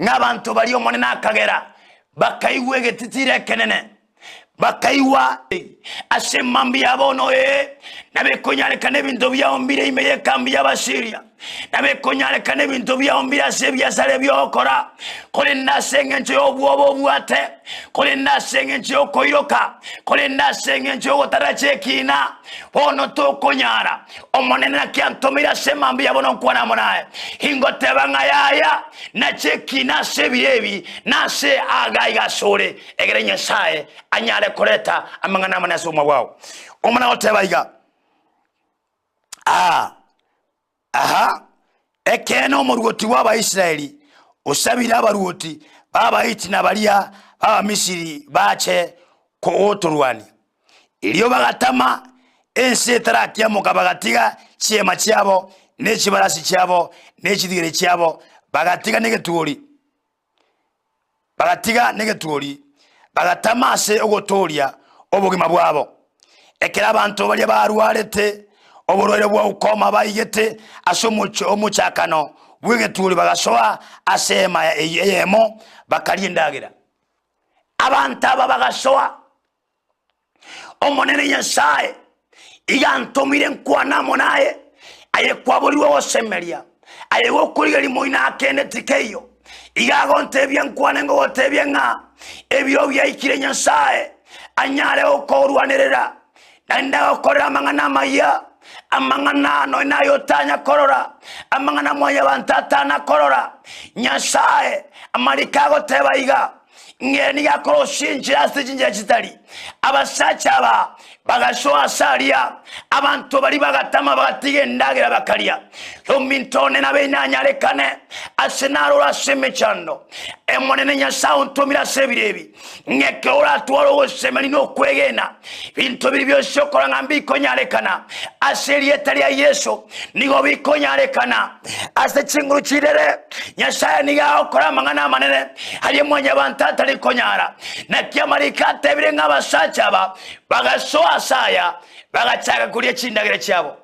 Ng'a abanto baria Omonene akagera bakaigwa egetitiro ekenene, bakaigwa. Ase emambia ya bono, ee, nabekonyarekana ebinto biao mbire ime y'ekambi y'Abasiria, nabekonyarekana ebinto biao mbire ase ebiasara ebi ogokora, korende ase engencho y'obwoba obwate, korende ase engencho y'okoiroka, korende ase engencho y'ogotaracha ekiina, bono tokonyara. Omonene naki antomeire ase emambia ya bono nkwane amo naye, ingoteba ng'a yaya, nache ekiina ase ebiro ebi, na ase aga iga asore, egere Nyasae anyare koreta amang'ana amanene ase obogima bwao. Omana goteba iga, Aa, aha, ekeene omoruoti bw'Abaisraeli osabire abaruoti b'Abahiti na baria b'Abamisiri bache kogotorwania. Erio bagatama ense etarakiamoka, bagatiga chiema chiabo, ne chibarasi chiabo, ne chitigere chiabo, bagatiga negetwori, bagatiga negetwori, bagatama ase ogotooria obogima bwabo. Ekero abanto baria barwarete oborwaire bwa ukoma baigete ase omochakano bw'egetwori, bagasoa ase eema eyemo, bakaria endagera. Abanto aba bagasoa, Omonene Nyasae iga antomire nkwane amo naye, aye kwaborirwe ogosemeria, aye gokorigereria moino akende tikeiyo. Iga agontebia nkwane ngogotebia ng'a ebiro biaikire Nyasae anyare gokorwanerera, naende agokorere amang'ana amaya, amang'ana nonya naye otanya korora, amang'ana mwanyabanto atana korora. Nyasae amariko agoteba iga, Ng'ere nigo akorosia enchera ase chinchera chitari. Abasacha aba bagasoa ase aria, abanto baria bagatama bagatiga endagera bakaria. Ominto one nabe inanyarekane ase narore ase emechando. Omonene Nyasae ontomire ase ebiro ebi, ng'a ekero oratware ogosemeria na okwegena, binto biria bionsi okora ng'a mbikonyarekana ase erieta ria Yeso, nigo bikonyarekana. Ase chinguru chirere, Nyasae nigo agokora amang'ana amanene aria mwanyabanto atari konyara. Naki amariko atebire ng'a abasacha aba bagasoa ase aya, bagachaka koria chindagera chiabo.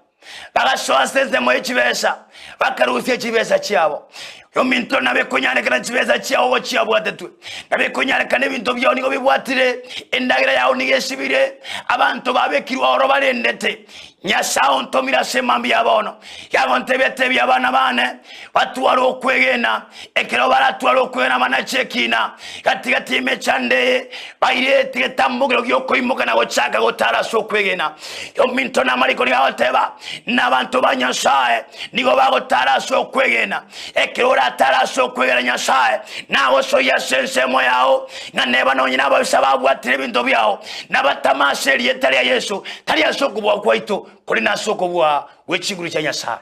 Bagasoa ase ensemo ye chibesa, bakarusia chibesa chiabo. Ominto nabe konyarekana chibesa chiao gochiabwatetwe, nabe konyarekana ebinto biao nigo bibwatire, endagera yao nigo esibire, abanto babekirwe oro barendete. Nyasae ontomire ase mambia ya bono, yagontebia, Tebia abana bane batware okwegena, ekero baratware okwegena banache ekina gati-gati y'emechando eye, bairete egetambokero gi'okoimoka na gochaka gotara ase okwegena. Ominto namariko nigo agoteba, Nabanto ba Nyasae nigo bagotara ase okwegena. Ekero oratare ase okwegena Nyasae, nagosoyie ase ensemo yao, ng'a neba nonye nababisa babwatire ebinto biao, nabatame ase erieta ria Yeso, tari ase okobua gwaito, korende ase okobua gwe chinguru chia Nyasae.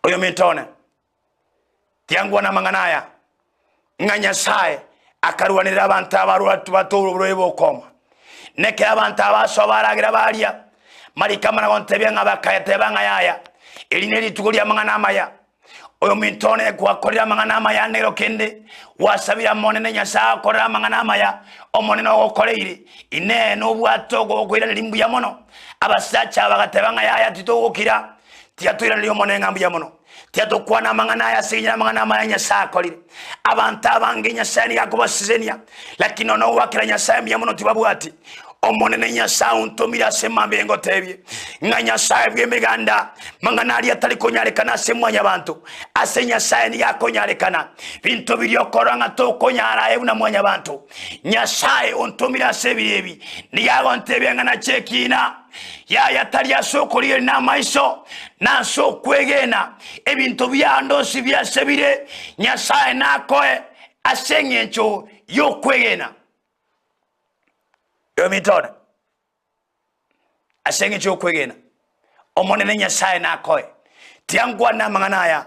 Oyominto one, tiangwana amang'ana aya, ng'a Nyasae akarwanerera abanto abarwatu batore oborwaire bw'okoma. Nekero abanto aba basoa baragera baria, mariko amana gontebia ng'a bakayateba ng'a yaya, eri nerituko ri'amang'ana amaya. Oyominto one gwakorire amang'ana amaya nero kende, gwasabire Omonene Nyasae agokorere amang'ana amaya, Omonene ogokoreire. Inee! Nobwate ogokoiraneria mbuya mono? Abasacha aba bagateba ng'a yaya titogokira, tiga toiranerie Omonene ng'a mbuya mono. Tiga tokwane amang'ana aya ase engencho y'amang'ana amaya Nyasae akorire. Abanto abange Nyasae nigo akobasesenia, lakini nonya ogoakera Nyasae mbuya mono tibabwati. Omonene Nyasae ontomire ase mambia ingotebie, ng'a Nyasae bw'emeganda, mang'ana aria atari konyarekana ase mwanyabanto, ase Nyasae nigo akonyarekana. Binto biria okorora ng'a tokonyara aye buna mwanyabanto. Nyasae ontomire ase ebiro ebi, nigo agontebia ng'a nache ekiina. Yaya tari ase okorigereria namaiso, na ase okwegena ebinto biande onsi biase bire, Nyasae nakoe ase engencho y'okwegena. Oyominto one, ase engencho y'okwegena, Omonene Nyasae nakoe. Tiankwane amang'ana aya,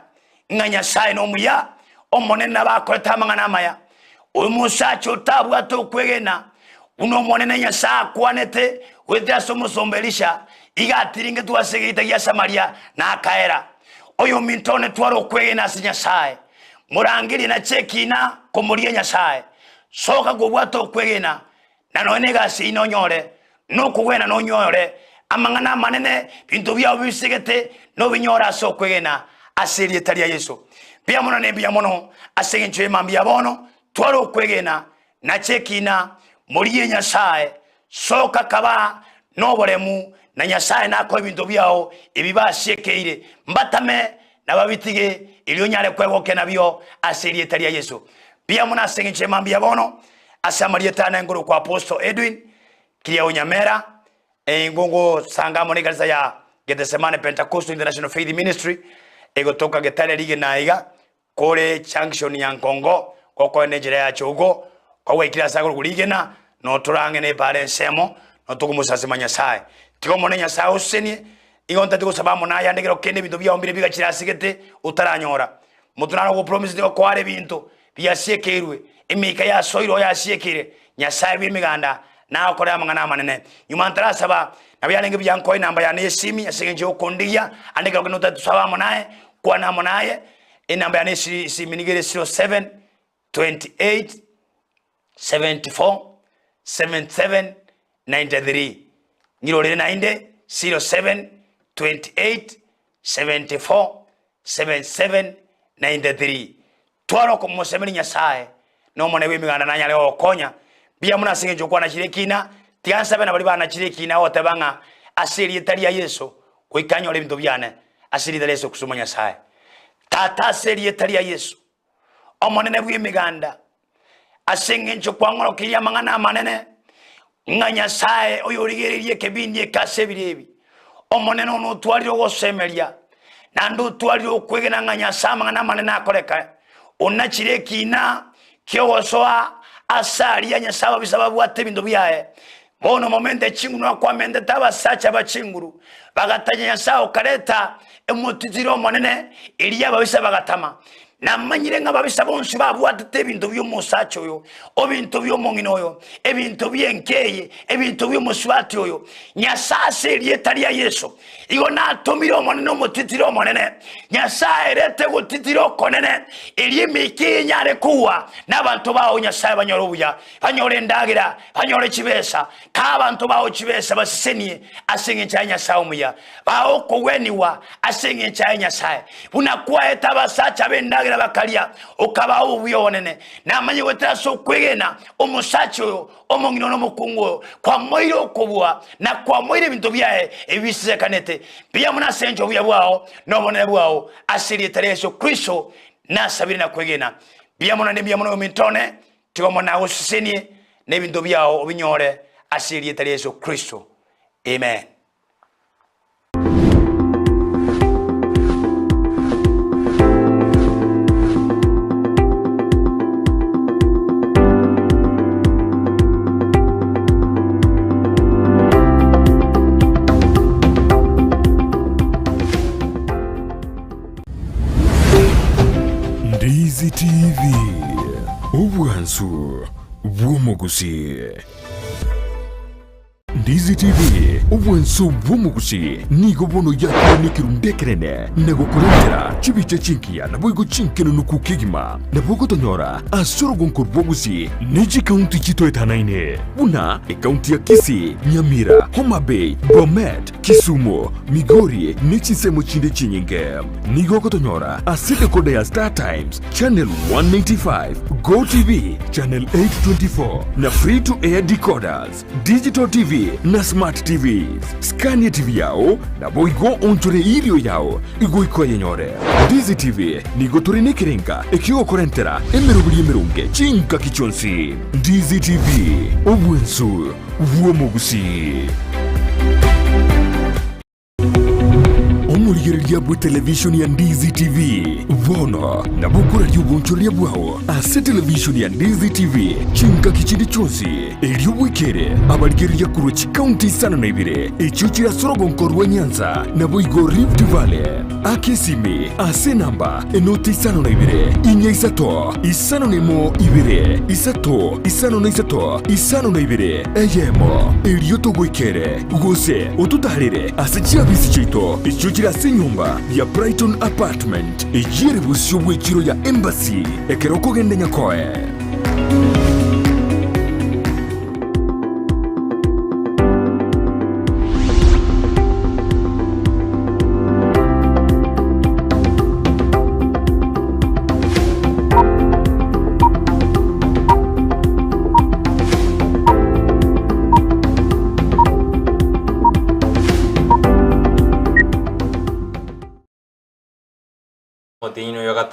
ng'a Nyasae nomuya, Omonene nabo akorete amang'ana amaya. Oyo mosacha otabwate okwegena, buna Omonene Nyasae akwanete goetera ase omosomba Elisha, iga atiringetwe ase egeita gia Samaria na akaera. Oyominto one tware okwegena ase Nyasae, morangerie nache ekina komoria Nyasae. Soka kobwata okwegena, na nonya negasi eyio nonyore, nokogwena nonyore amang'ana amanene, binto biao bibisegete nobinyore ase okwegena ase erieta ria Yeso. Mbuya mono ne mbuya mono ase engencho y'emambia ya bono, tware okwegena, nache ekina, morigie Nyasae, soka kaba noboremu, na Nyasae nakoe ebinto biao ebi basiekeire, mbatame na babitige, erio onyare kwegokia nabio ase erieta ria Yeso. Mbuya mono ase engencho y'emambia ya bono, ase amarieta ane nkorokwa Apostle Edwin Kiriau Nyamera, Ingogosanga amo nekanisa ya Gethsemane Pentecostal International Faith Ministry egotoka Getare rigena aiga kore junction ya Nkongo gokoenda enchera ya Chogo kogwaikire ase akorokwa rigena notore ang'e ne epara ensemo notokomosasima Nyasaye. Tiga Omonene Nyasaye agosesenie igo ntati gosaba amo naye ande ekero kende ebinto biao mbire bigachire ase gete otaranyora. Omonto nare ogopromise tiga okoare ebinto biasiekeirwe, emeika yasoire oyasiekeire, Nyasae bw'emeganda nagokore amang'ana amanene. Nyuma ntarasaba, nabo yarenge buya nkoe enamba yane y'esimi ase engencho y'okondigia, ande ekero kende otari tosabe amo naye, kwana amo naye, enamba yane y'esimi nigo ere 07 28 74 77 93. Nyirorere naende 07 28 74 77 93. Tware okomosemeria Nyasae, na Omonene bw'Emeganda nanyare gogokonya. Mbuya mono ase engencho okwanachire ekina, tiga nsabe na baria banachire ekina goteba ng'a ase erieta ria Yeso goika nyore ebinto biane ase erieta ria Yeso Kristo Omonyasae. Tata ase erieta ria Yeso, Omonene bw'Emeganda, ase engencho kwang'orokeirie amang'ana amanene, ng'a Nyasae oyorigereirie ekebindi eke ase ebiro ebi, Omonene one otwarire ogosemeria, naende otwarire okwegena ng'a Nyasae amang'ana amanene akoreka, onachire ekiina ki'ogosoa ase aria Nyasae ababisa babwate ebinto biaye. Bono momente chinguru nakwamentete abasacha ba chinguru, bagatanya Nyasae okareta emotitiro omonene, erio ababisa bagatama. Namanyire ng'a ababisa bonsi babwatete ebinto bi'omosacha oyo, ebinto bi'omong'ina oyo, ebinto bi'enka eye, ebinto bi'omosubati oyo. Nyasae ase erieta ria Yeso, igo natomire Omonene omotitiro omonene. Nyasae erete gotitira okonene, erio emeika eye enyare kogwa, na abanto bao Nyasae banyore obuya, banyore endagera, banyore chibesa. Kaa abanto bao chibesa basesenie ase engencho ya Nyasae omuya, bae okogwenigwa ase engencho yaye Nyasae, buna kwaete abasacha b'endagera bakaria, okabaa obuya obonene. Namanye goetera ase okwegena omosacha oyo, omong'ina na omokungu oyo, kwamoeire okobua, na kwamoeire ebinto biaye ebi bisisekanete. Mbuya mono ase engencho y'obuya bwao na obonene bwao, ase erieta ria Yeso Kristo nasabire na kwegena. Mbuya mono naende mbuya mono oyominto one, Tiga Omonene agosesenie na ebinto biao obinyore ase erieta ria Yeso Kristo. Amen. Ndizi TV, obwansu bw'omogusii. Ndizi TV, obwansu bw'omogusii nigo bono yakire nekerundu ekenene na gokorentera chibicha chingiya naboigo chinkenenuku kegima. Nabo ogotonyora ase orogonko rwa Gusii ne chikaunti chitoetanaine buna ekaunti ya Kisii, Nyamira, Homa Bay, Bomet, Kisumu, Migori ne chinsemo chinde chinyinge. Nigo ogotonyora ase decoder ya Star Times, Channel 195, Go TV, Channel 824 na Free to Air decoders, Digital TV na Smart TVs. Scania TV yao naboigo onchore irio yao igoika oyenyore. Ndizi TV nigo tore nekerenga ekiogokorentera emeroberi emeronge chingaki chionsi. Ndizi TV, obwensu bw'omogusii. Omorigereria bw'etelevishoni ya Ndizi TV bono nabo okoraria obonchoreria bwao ase televishoni ya Ndizi TV chingaki chinde chionsi, erio bwekere abarigereria korwa chikaunti isano na ibere echio chire ase orogonko rwa Nyanza naboigo Rift Valley. Aka esimi ase enamba enoti 52 4 5 1 2 3 53 52 eyemo, erio togoikere, gose ototaarere ase chiabisi chiaito echio chire ase enyomba ya Brighton Apartment, eyio ere bosio bw'echiro ya Embassy, ekero okogenda Nyakoe.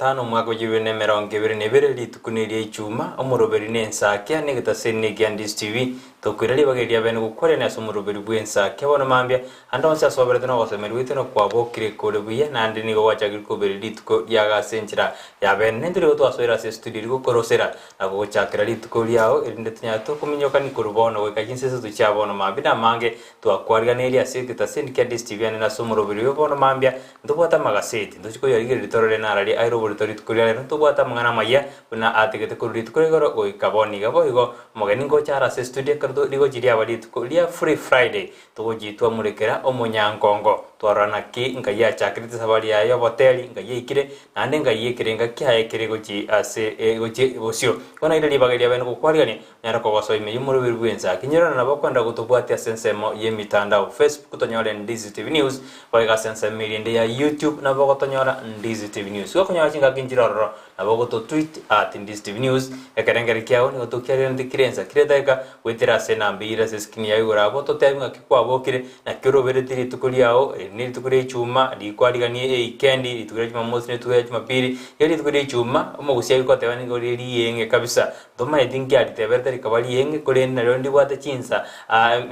gatano omwaka o 2022, rituko neria Ichuma, omoroberi na ensakia, na egetaseni na ekia Ndizi TV, tokoira ribaga eria riabene gokwarania ase omoroberi bw'ensakia bono mambia, ande onsi ase oberete na ogosemeria gwaito na kwabokire kore buya, naende nigo gwachakire koberia rituko riago ase enchera ya bene. Nintwe nigo twasoire ase estudio rigokorosera na gogochakera rituko riao, erinde tonyare tokominyokani korwa bono goika chinsa isato chia bono mambia na amange Twakwariganirie ase egetaseni kia DSTV ande nase omoroberi oyo bono mambia, ntobwate amagaseti, ntochie koyarigereria torore nararia aire oborito rituko ria rero, ntobwate amang'ana amayia buna ategete korwa rituko ria igoro goika bono iga. Boigo omogeni ngocha are ase estudio ekero to rigochi riaba rituko ria Free Friday, togochi twamorekera omonyankongo, twarora naki ngai achakerete esabari yaye y'oboteri, ngai aikire, naende ngai ekerenga kiaye kere gochi ase gochi bosio. Bono aire ribaga eria bene gokwarigania, Nere kogosoa ime y'omoroberi bw'ense akinyorana nabo kwenda gotobwatia ase ensemo y'emitandao Facebook tonyore Ndizi TV News, boigo ase ensemo eria ende ya YouTube nabo ogotonyora Ndizi TV News. Gokonyora chingaki nchire ororo nabo ogototweet at Ndizi TV News, ekerengeri kiao nigo tokiareranete kire ensa kire edageka goetera ase enamba eyio ere ase escreen yao igoro abwo totebi ng'aki kwabokire naki orobereti rituko riao eri nerituko ria ichuma rikwariganie eikendi rituko ria jumamosi na rituko ria jumapili iga rituko ria ichuma omogusia agoteba nigo rire rieng'e kabisa. Ntomaeti nkiariteberete rikaba rieng'e, korende nario ndibwate chinsa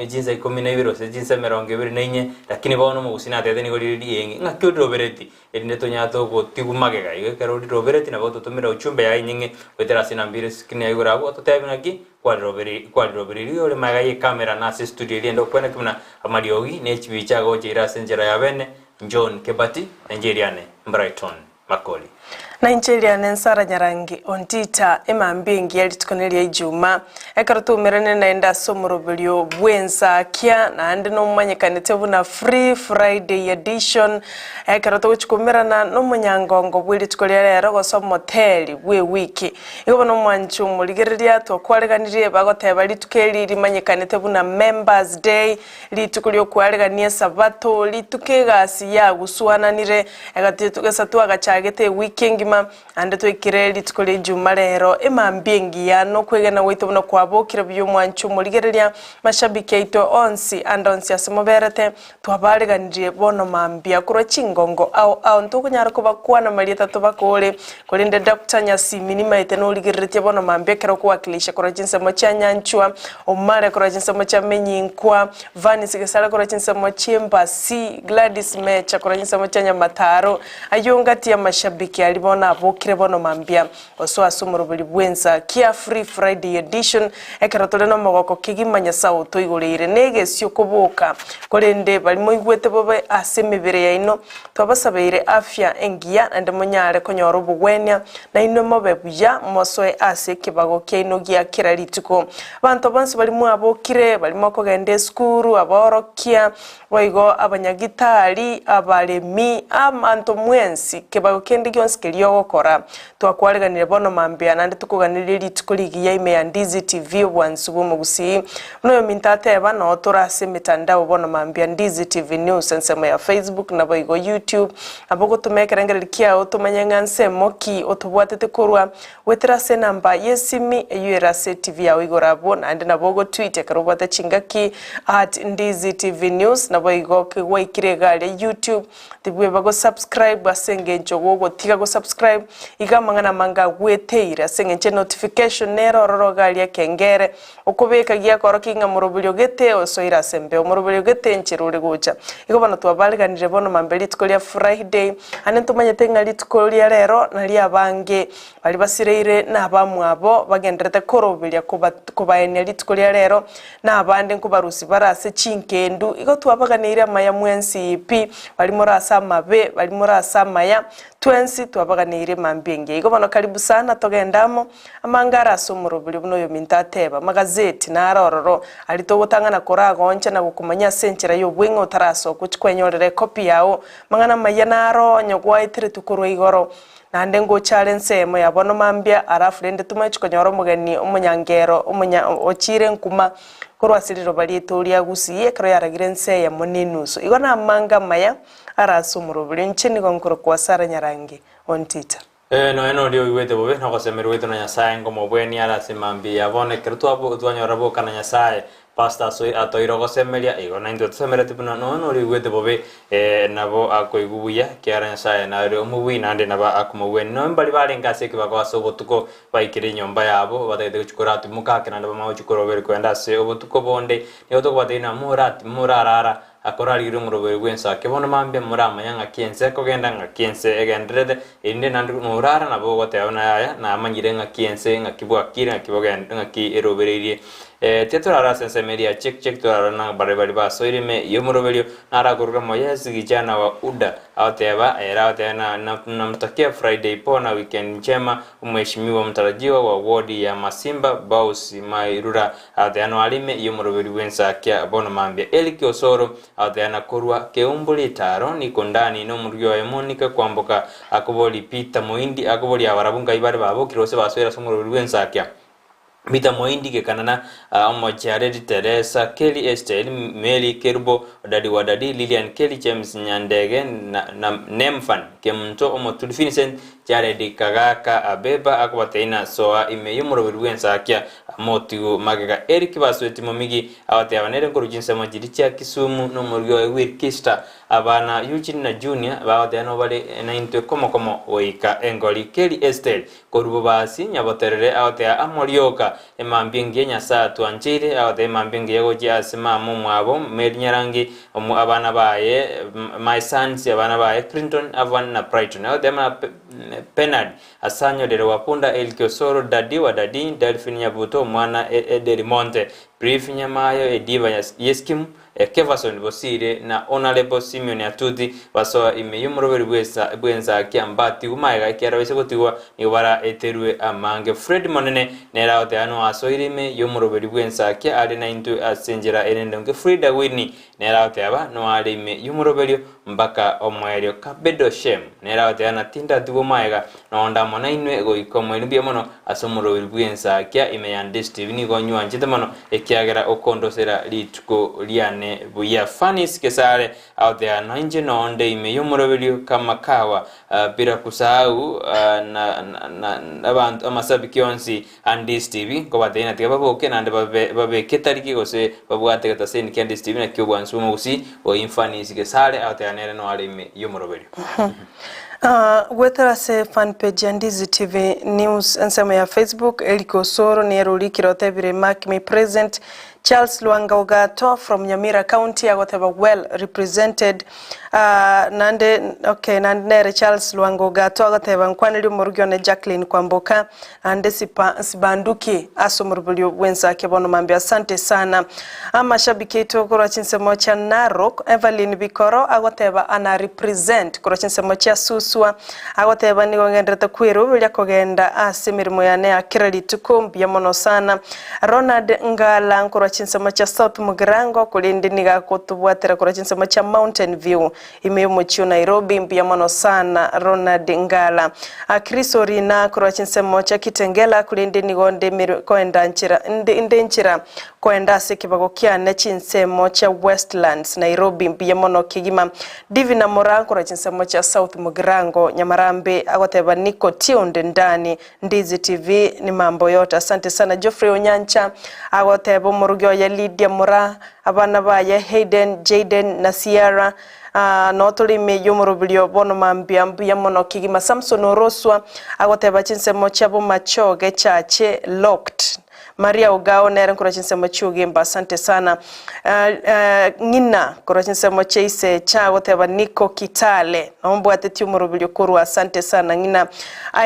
chinsa ikomi na ibere gose chinsa emerongo ebere na inye, lakini bono omogusii natebete nigo rire rieng'e. Ng'aki orirobereti? Erinde tonyare togotigwa magega. Igo ekero orirobereti nabo ototomera uchumbe yaye enyeng'e goetera ase enamba ere screen yaye igoro abwo, ototebie ng'aki kwariroberi kwarirobereiri ore magega y'ecamera na ase estudio eria ende okweneki buna amariogi ne chibicha agocha ire ase enchera ya bene, John Kebati, na inche eriane Brighton Makori. Na inche eriane Nsara Nyarangi Ontita, emambia engiya rituko neria Ijuma, ekero twaumerane naende ase omoroberio bw'ensakia, naende nomanyekanete buna Free Friday Edition, ekero togochia koumerana nomonyangongo bwe rituko ria rero gose omoteri bw'ewiki. Igo bono omwanchi omorigereria twakwareganirie bagoteba rituko eri rimanyekanete buna Members Day, Rituko ri'okwaregania Esabato, rituko egasi yaguswananire, egati egesato agachagete ewiki engima, naende twaikire rituko ria Ijuma rero, emambia engiya, nokwegena gwaito buna kwabokire buya omwancho omorigereria, mashabiki aito onsi, ande onsi ase moberete, twabareganirie bono mambia korwa chingongo ao ao, ntokonyara kobakwana marieta tobakore, korende Doctor Nyasimi nimaete norigereretie bono mambia ekero okowakilisha korwa chinsemo chia Nyanchwa, Omare korwa chinsemo chia Menyinkwa, Vanis Gesare korwa chinsemo chi'Embasi, Gladys Mecha korwa chinsemo chia Nyamataro, ayio ngati y'amashabiki aria bono abokire bono mambia gosoa ase omoroberi bw'ensa kia Free Friday Edition ekero tore nomogoko kegima Nyasae otoigoreire negesio koboka korende baria moigwete bobe ase emebere yaino twabasabeire afya engiya naende monyare konyora obogwenia Nainwe mobe buya, mosoe ase ekebago kiaino gia kera rituko. Abanto bonsi baria mwabokire, baria mokogenda esukuru, aborokia, boigo abanyagitari, abaremi, abanto mwensi, kebago kende gionsi keria ogokora. Twakwareganire bono mambia naende tokoganerie rituko rigiya ime ya Ndizi TV obwansu bw'omogusii. Buna oyominto ateba, noo tore ase emetandao bono mambia Ndizi TV News ensemo ya Facebook naboigo YouTube. Nabo ogotoma ekerengererio kiao tomanye ng'a nsemo ki otobwatete korwa, goetera ase enamba y'esimi eyio ere ase etivi yao igoro abwo, naende nabo ogotweet ekero obwate chingaki at Ndizi TV News, naboigo kegwaikire iga aria YouTube, tibweba gosubscribe ase engencho gogotiga gosubscribe, iga amang'ana amange agweteire ase engencho enotification nere ororo iga aria ekengere, Okobeka giakorokia ng'a moroberio gete osoire ase embeo, moroberio gete enchera ore gocha. Igo bono twabareganire bono mambia rituko ria Friday, ande ntomanyete ng'a rituko ria rero nario abange baria basireire na abamwabo bagenderete koroberia koba kobaenia rituko ria rero, na abande nkobarusia bare ase chinkendu. Igo twabaganeire amaya mwensi pi, baria more ase amabe, baria more ase amaya, twensi twabaganeire mambia engiya. Igo bono karibu sana togende amo. Amanga are ase omoroberio buna oyominto ateba, Amagazeti naro ororo, aria togotang'ana koragoncha na gokomanya ase enchera y'obweng'e otarasoka ochie kwenyorera ekopi yao. Amang'ana amaya naro onye gwaeteretwe korwa igoro. Naende ngocha are ensemo ya bono mambia, alafu rende tomache konyora omogeni omonyangero omonya ochiire nkuma korwa ase riroba riaito ria Gusii ekero yaragire ense eyemo na enusu. Igo namanga amaya are ase omoroberio. Inche nigo nkorokwa Sarah Nyarangi Ontita. Ee, nonya noria oigwete bobe, na ogosemerwa gwaito na Nyasae ngomobwenie are ase mambia ya bono, ekero twabo twanyora boka na Nyasae. Pastor asoi atoeire ogosemeria, igo naintwe tosemeretie buna nonya noria oigwete bobe nabo akoigwa buya, ekiagera Nyasaye nare omobui naende nabo akomobwenia. Nonya mbaria barenge ase ekebago ase obotuko baikire enyomba yabo, batagete gochia koratimoka ake naende bamanye gochia koroberi kogenda ase obotuko bonde, nigo tokobatebia ng'a morati morarara akorarigereria omoroberi bw'ense ake bono mambia moramanya ng'aki ense ekogenda, ng'aki ense egendererete, erinde naende norara nabo ogoteba buna yaya namanyire ng'aki ense ng'aki bwakire ng'aki bogende ng'aki erobereirie. Titorara ase ensemo eria ya chek chek torara na baria baria basoire ime y'omoroberio, narakoruka Moyes kijana wa Uda agoteba ere agoteba na na namtakia Friday poa na weekend njema omweshimiwa mtarajiwa wa ward ya Masimba Baus Mairura agoteba noare ime y'omoroberio bw'ensakia bono mambia Eric Osoro agoteba na korwa Keumbu Ritaro niko ndani nomorugi oye Monica Kwamboka akobori Peter Moindi akoboria abarabwo nkai bare babokire gose basoire ase omoroberio bw'ensakia Peter Moindi Gekanana, Omochiareri Teresa, Kelly Esther, Mary Kerubo, Odadi wa Dadi, Lilian Kelly, James Nyandege, na, na Nemfan Kemunto, Omoturi Vincent, Jared Kagaka, Abeba akobateina soa ime y'omoroberi bw'ensakia Motigu Magega, Eric Basweti Momigi agoteba nere nkorwa chinsemo chiria chia Kisumu nomorugi oye Wilkista Abana Eugene na Junior bagoteba nobare naintwe komo komo goika engori Kelly Esther Korwa bobasi nyaboterere agotea amorioka, Emambia engiya Nyasae atwancheire, agotea emambia engiya gochia ase mama omwabo Mary Nyarangi, omo abana baye my sons abana baye Clinton, Avan na Brighton. Agotea ma Penard Asanyorere Wapunda Elki Osoro Daddy wa Daddy Delphine Nyabuto omwana Ederi Monte Brief Nyamayo Ediva Yeskim Keverson Bosire na Honourable Simeon Atuti basoa ime y'omoroberi bw'ensakia mbatigwe magega ekiagera baise gotigwa nigo baraeterwe amange. Fred Monene nere agoteba noasoire ime y'omoroberi bw'ensakia are naintwe ase enchera ere endonge. Frida Winnie nere agoteba noare ime y'omoroberio mpaka omoerio. Kabedo Shem nere agoteba na tindatigwa magega nonde amo nainwe goika omoerio mbuya mono ase omoroberi bw'ensakia ime ya Ndestv nigo nywanchete mono ekiagera okondosera rituko riane buya. Fanis Gesare agoteeba, Nainche nonde ime y'omoroberio kama kawa, bila kusahau na na abanto amasabiki onsi a Ndestv, nkobatebia ng'a tiga baboke naende babe babeke etariki gose babwate egetaseni kia Ndestv nakio obwansu bw'omogusii oyi Fanis Gesare agoteeba nere noare ime y'omoroberio. Goetera ase fan page ya Ndizi TV News ensemo ya Facebook, Eric Osoro nere orikire otebire mark me present, Charles Lwanga Ogato from Nyamira County agoteba well represented, naende okay naende nere Charles Lwanga Ogato agoteba nkwanerie omorugi one Jacqueline Kwamboka naende sipa sibanduki ase omoroberio bw'ensake bono mambia asante sana. Amashabiki aito korwa chinsemo chia Narok, Evelyn Bikoro agoteba ana represent korwa chinsemo chia Suswa, agoteba nigo ngenderete kweroberia kogenda ase emeremo yane ya kera rituko, mbuya mono sana. Ronald Ngala nkorwa chinsemo chia South Mugirango, korende nigo agotobwatera korwa chinsemo chia Mountain View ime y'omochie o Nairobi, mbuya mono sana Ronald Ngala. Chris Orina korwa chinsemo chia Kitengela, korende nigo nde koenda nchera nde nchera Koenda ase ekebago kiane chinsemo chia Westlands, Nairobi mbuya mono kegima. Divina Moraa korwa chinsemo chia South Mugirango, Nyamarambe agoteba niko tuned ndani Ndizi TV ni mambo yote asante sana Geoffrey Onyancha agoteba omorugi oye Lydia Moraa, abana baye Hayden, Jayden na Ciara noo tore ime y'omoroberio bono mambia mbuya mono kegima Samson Oroswa agoteba chinsemo chia Bomachoge Chache locked. Maria Ogao nere nkorwa chinsemo chi'ogemba asante sana ng'ina korwa chinsemo chia ise chagoteba niko Kitale nombwatetie omoroberio korwa asante sana ng'ina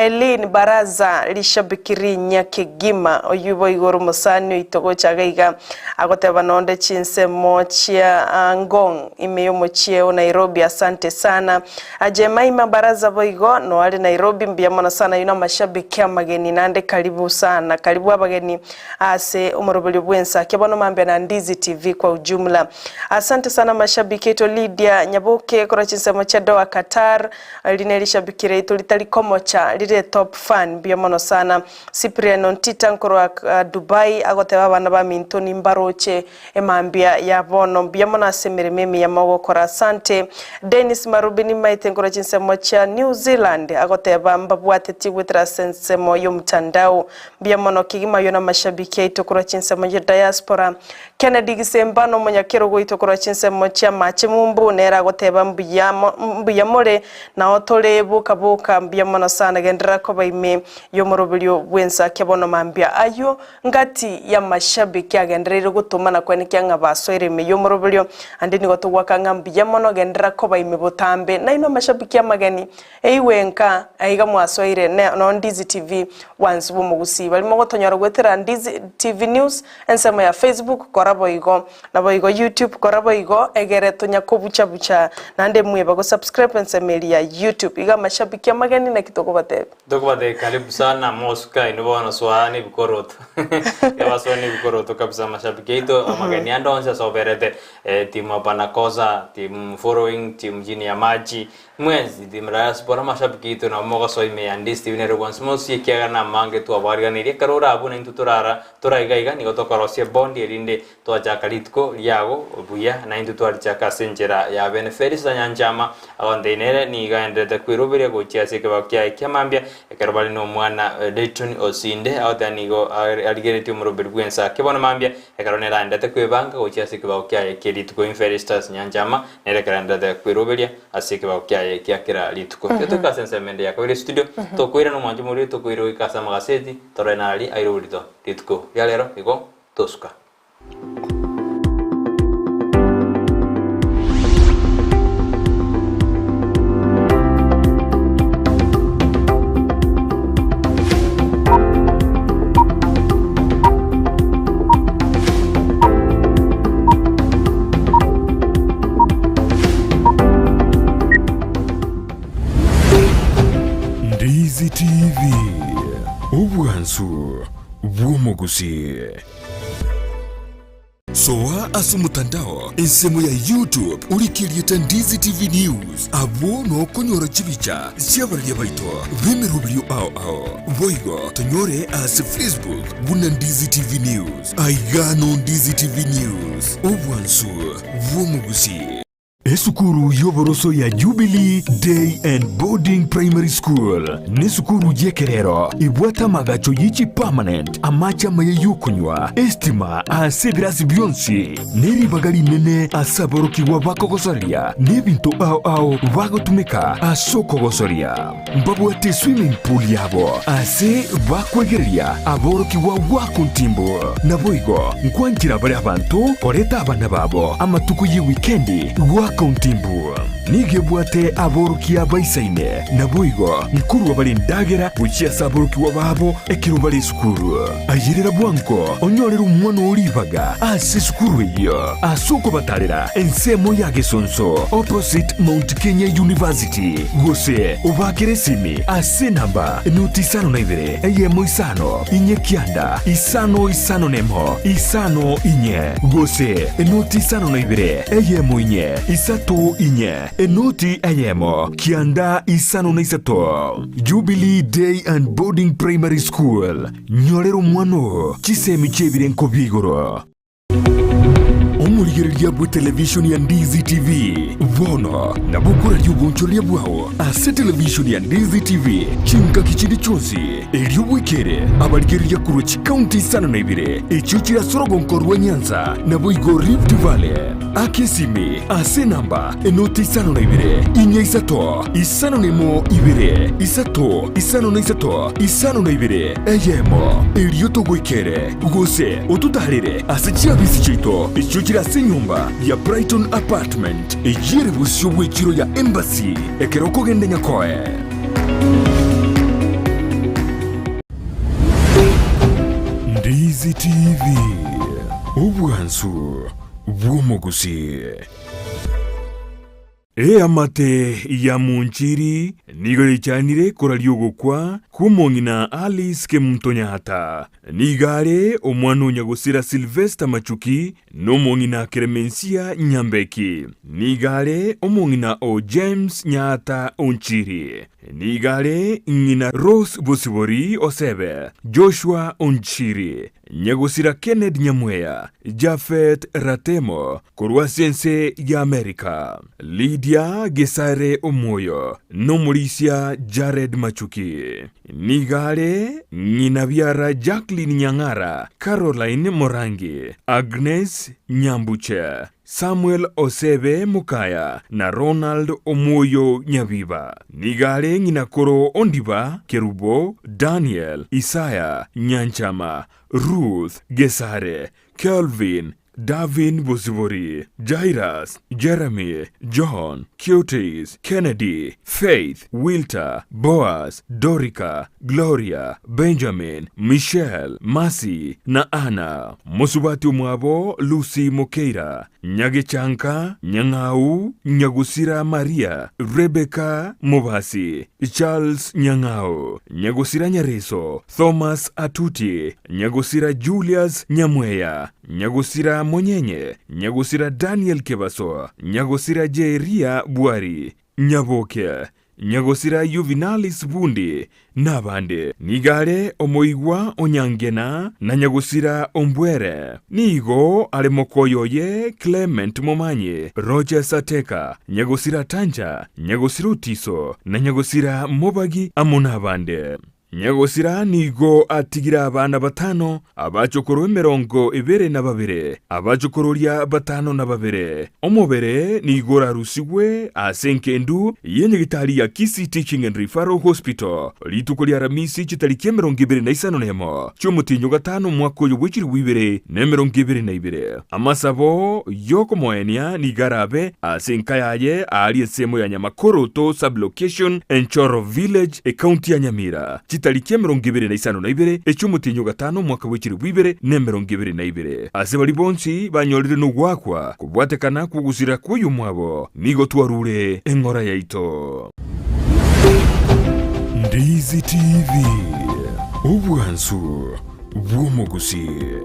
Eileen Baraza rishabiki rinya kegima oyio boigo ore omosani oito gocha iga iga agoteba nonde chinsemo chia Ngong ime y'omochie o Nairobi asante sana Jemima Baraza boigo noare Nairobi mbuya mono sana ayio namashabiki amageni nande karibu sana karibu abageni ase omoroberio bw'ensake bono mambia na Ndizi TV kwa ujumla asante sana mashabiki aito Lydia Nyaboke korwa chinsemo chia Doha Qatar eri nerishabiki riaito ritari komocha rire top fan mbuya mono sana Cyprian Ontita nkorwa Dubai agoteba abana baminto nimbaroche Emambia ya bono mbuya mono ase emeremo emiya mogokora asante. Dennis Marubi nimaete nkora chinsemo chia New Zealand agoteba mbabwatetie goetera ase ensemo y'omtandao. Mbuya mono kegima ayio na. amashabiki aito korwa chinsemo chia diaspora. Kennedy Gisemba nomonyakerogo oito korwa chinsemo chia Mache Mumbu nere agoteba mbuya mbuya more nao tore boka boka mbuya mono sana genderera koba ime yomoroberio bw'ensakia bono mambia ayio Ngati y'amashabiki agendereire gotoma na kwenekia ng'a basoire ime y'omoroberio, ande nigo togoaka ng'a mbuya mono genderera koba ime botambe. Nainwe amashabiki amageni, eigwe enka, aiga mwasoire ne no Ndizi TV bwansi bw'omogusii. Baria mogotonyora goetera Ndizi TV News ensemo ya Facebook kora boigo, naboigo YouTube kora boigo egere tonya kobucha bucha naende mweba go subscribe ensemo eria ya YouTube. Iga amashabiki amageni naki tokobatebia? Tokobatebia karibu sana mosuka inwe bono soa nebikoroto ebasoe nebikoroto kabisa amashabiki aito amageni ande onsi ase oberete eh, team hapana kosa team following team chini ya maji mwensi team diaspora amashabiki aito nabo mogosoa ime ya Ndizi TV nere bwansi mosi ekiagera na amange twabariganirie ekero ore abwo naintwe torara toraiga iga nigo tokorosia ebondi erinde Twachaka rituko riago buya, na intwe twarichaka ase enchera ya bene. Felista nyanchama agontebia nere nigo aenderete kweroberia gochia ase ekebago kiaye kia mambia, ekero bare nomwana Dayton Osinde. Agoteba nigo arigeretie omoroberi bw'ensa ake bono mambia, ekero nere aenderete kwebanga gochia ase ekebago kiaye kie rituko. In Felistus nyanchama nere ekero aenderete kweroberia ase ekebago kiaye kia kera rituko. Tiga toike ase ensemo ende ya kabere estudio, tokoirana omwancho moria tokoira goika ase amagaseti, torore nari aire oborito rituko ria rero igo Tosuka. Ndizi TV, obwansu bw'omogusii. Soa ase omotandao ensemo ya YouTube orike erieta Ndizi TV News, abwo nokonyora chibicha chi'abararia baito b'emeroberio ao ao. Boigo tonyore ase Facebook buna Ndizi TV News. Aiga no Ndizi TV News, obwansu bw'omogusii. Esukuru y'oboroso ya Jubilee Day and Boarding Primary School nesukuru y'ekerero ebwate amagacho ye chipermanent, amache amaya y'okonywa, estima ase ebirasi bionsi, ne ribaga rinene ase aborokigwa bakogosoria na ebinto ao ao bagotumeka ase okogosoria. Mbabwate eswimming pool yabo ase bakwegereria aborokigwa goaka ontimbu. Naboigo nkwanchera bare abanto koreta abana babo amatuko y'ewikendi goaka ontimbu. Nigo ebwate aborokia baisaine, naboigo nkorua bare endagera gochia ase aborokigwa babo ekero bare esukuru. Ayerera bwango onyorere omwana oo ribaga ase esukuru eyio ase okobatarera ensemo ya Gesonso opposite Mount Kenya University gose obaakere esimi ase enamba noti isano na ibere eyemo isano inye kianda isano isano nemo isano inye gose enoti isano na ibere eyemo inye isato inye enoti eyemo kianda isano na isato. Jubilee Day and Boarding Primary School, nyorera omwana oo chisemi chi'ebirenko bia igoro. Omorigereria bw'etelevishoni ya Ndizi TV bono nabo okoraria obonchoreria bwao ase televishoni ya Ndizi TV chingaki chinde chionsi, erio bwekere abarigereria korwa chikaunti isano na ibere echio chire ase orogonko rwa Nyanza naboigo Rift Valley. Aka esimi ase enamba enoti isano na ibere, inya isato, isano na emo ibere, isato, isano na isato, isano na ibere, eyemo, erio togoikere, gose ototaarere ase chiabisi chiaito echio chire ase enyomba ya Brighton Apartment, eyio ere bosio bw'echiro ya Embassy, ekero okogenda Nyakoe. Ndizi TV, obwansu bw'omogusii. Eamate ya Monchiri nigo yaichanire koraria ogokwa kw'omong'ina Alice Kemunto Nyaata. Nigo are omwana o nyagosira Sylvester Machuki na omong'ina Clemencia Nyambeki. Nigo are omong'ina o James Nyaata Onchiri. Nigo are ng'ina Rose Bosibori Osebe, Joshua Onchiri, Nyagosira Kenneth Nyamweya, Japhet Ratemo korwa ase ense ya Amerika, Lydia Gesare Omwoyo, na omorisia Jared Machuki. Nigo are ng'ina biara Jacqueline Nyang'ara, Caroline Morangi, Agnes Nyambuche, Samuel Osebe Mokaya na Ronald Omwoyo Nyabiba. Nigo are ng'ina koro Ondiba, Kerubo, Daniel, Isaya, Nyanchama, Ruth, Gesare, Kelvin, Davin Bosibori, Jairus, Jeremy, John, Cutis, Kennedy, Faith, Wilter, Boaz, Dorica, Gloria, Benjamin, Michelle, Mercy, na Anna. Mosubati omwabo Lucy Mokeira, Nyagechanka, Nyang'au, Nyagusira Maria, Rebecca Mobasi, Charles Nyang'au, Nyagusira Nyareso, Thomas Atuti, Nyagusira Julius Nyamweya, Nyagusira Monyenye, Nyagusira Daniel Kebaso, Nyagusira Jeria Bwari, Nyaboke, Nyagusira Yuvinalis Bundi, nabande. Nigo are omoigwa o Nyangena na Nyagusira Ombwere. Nigo are mokoyo oye Clement Momanyi, Rogers Ateka, Nyagusira Tanja, Nyagusira Otiso, na Nyagusira Mobagi amo nabande. Nyagosira nigo atigire abana batano, abachokoro emerongo ebere na babere, abachokororia batano na babere. Omobere nigo orarusigwe ase engendu y'enyagitari ya Kisii Teaching and Referral Hospital rituko ria Aramisi chitariki emerongo ebere na isano nemo chi'omotienyi o gatano omwaka oyo bwe chilifu ibere na emerongo ebere na ibere. Amasabo y'okomoenia nigo arabe ase enka yaye aaria ensemo ya Nyamakoroto Sub-location, Enchoro Village, Ekaunti ya Nyamira, chitariki emerongo ebere na isano na ibere echi'omotienyi o gatano omwaka bwe chilifu ibere na emerongo ebere na ibere. Ase baria bonsi banyorire nogoakwa kobwatekana kw'ogosira kw'oyomwabo, nigo twarure eng'ora yaito. Ndizi TV, obwansu bw'omogusii.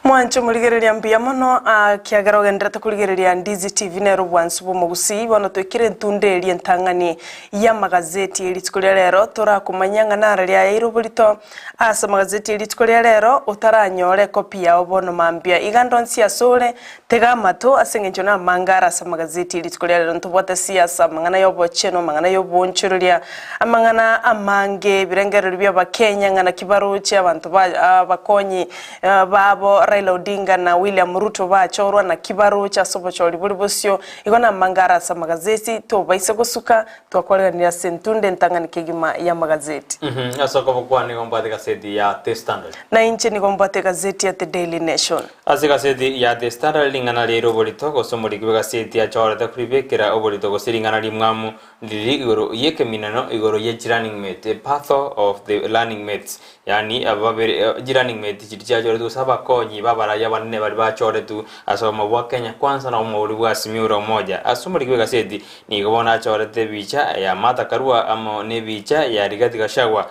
Mwanche omorigereria mbuya mono kiagera ogenderete korigereria Ndizi TV nere obwansu bw'omogusii bono twekire entunda eria entang'ani y'amagazeti e rituko ria rero torakomanyia ng'a nara riayaire oborito ase amagazeti e rituko ria rero otaranyore ekopi yao bono mambia iga ndonsi asore tega amato ase eng'encho namange are ase amagazeti e rituko ria rero ntobwate siasa amang'ana y'obochenu amang'ana y'oboonchoreria amang'ana amange ebirengererio bi'abakenya ng'a naki baroche abanto ba abakonyi babo Raila Odinga na William Ruto bachorwa naki baroche ase obochori bore bosio Igo namangare are ase amagazeti, tobaisa gosuka, twakwareganire ase entunda entang'ani kegima y'amagazeti. Ase okoboko kwane nigo mbwate egazeti ya The Standard. Na inche nigo mbwate egazeti ya The Daily Nation. Ase egazeti ya The Standard ring'ana riaire oborito, gose omoriki bw'egazeti achorete koribekera oborito gose ring'ana rimwamu Riri igoro y'ekeminano igoro ye chirunning mate, a battle of the running mates, yaani aba babere chirunning mate chiria chiachoretwe gose abakonyi b'abarai abanene baria bachoretwe ase obomo bwa Kenya Kwanza na obomo boria bwa Azimio la Umoja. Ase omoriki bw'egaseti nigo bono achorete ebicha ya Martha Karua amo nebicha ya Rigathi Gachagua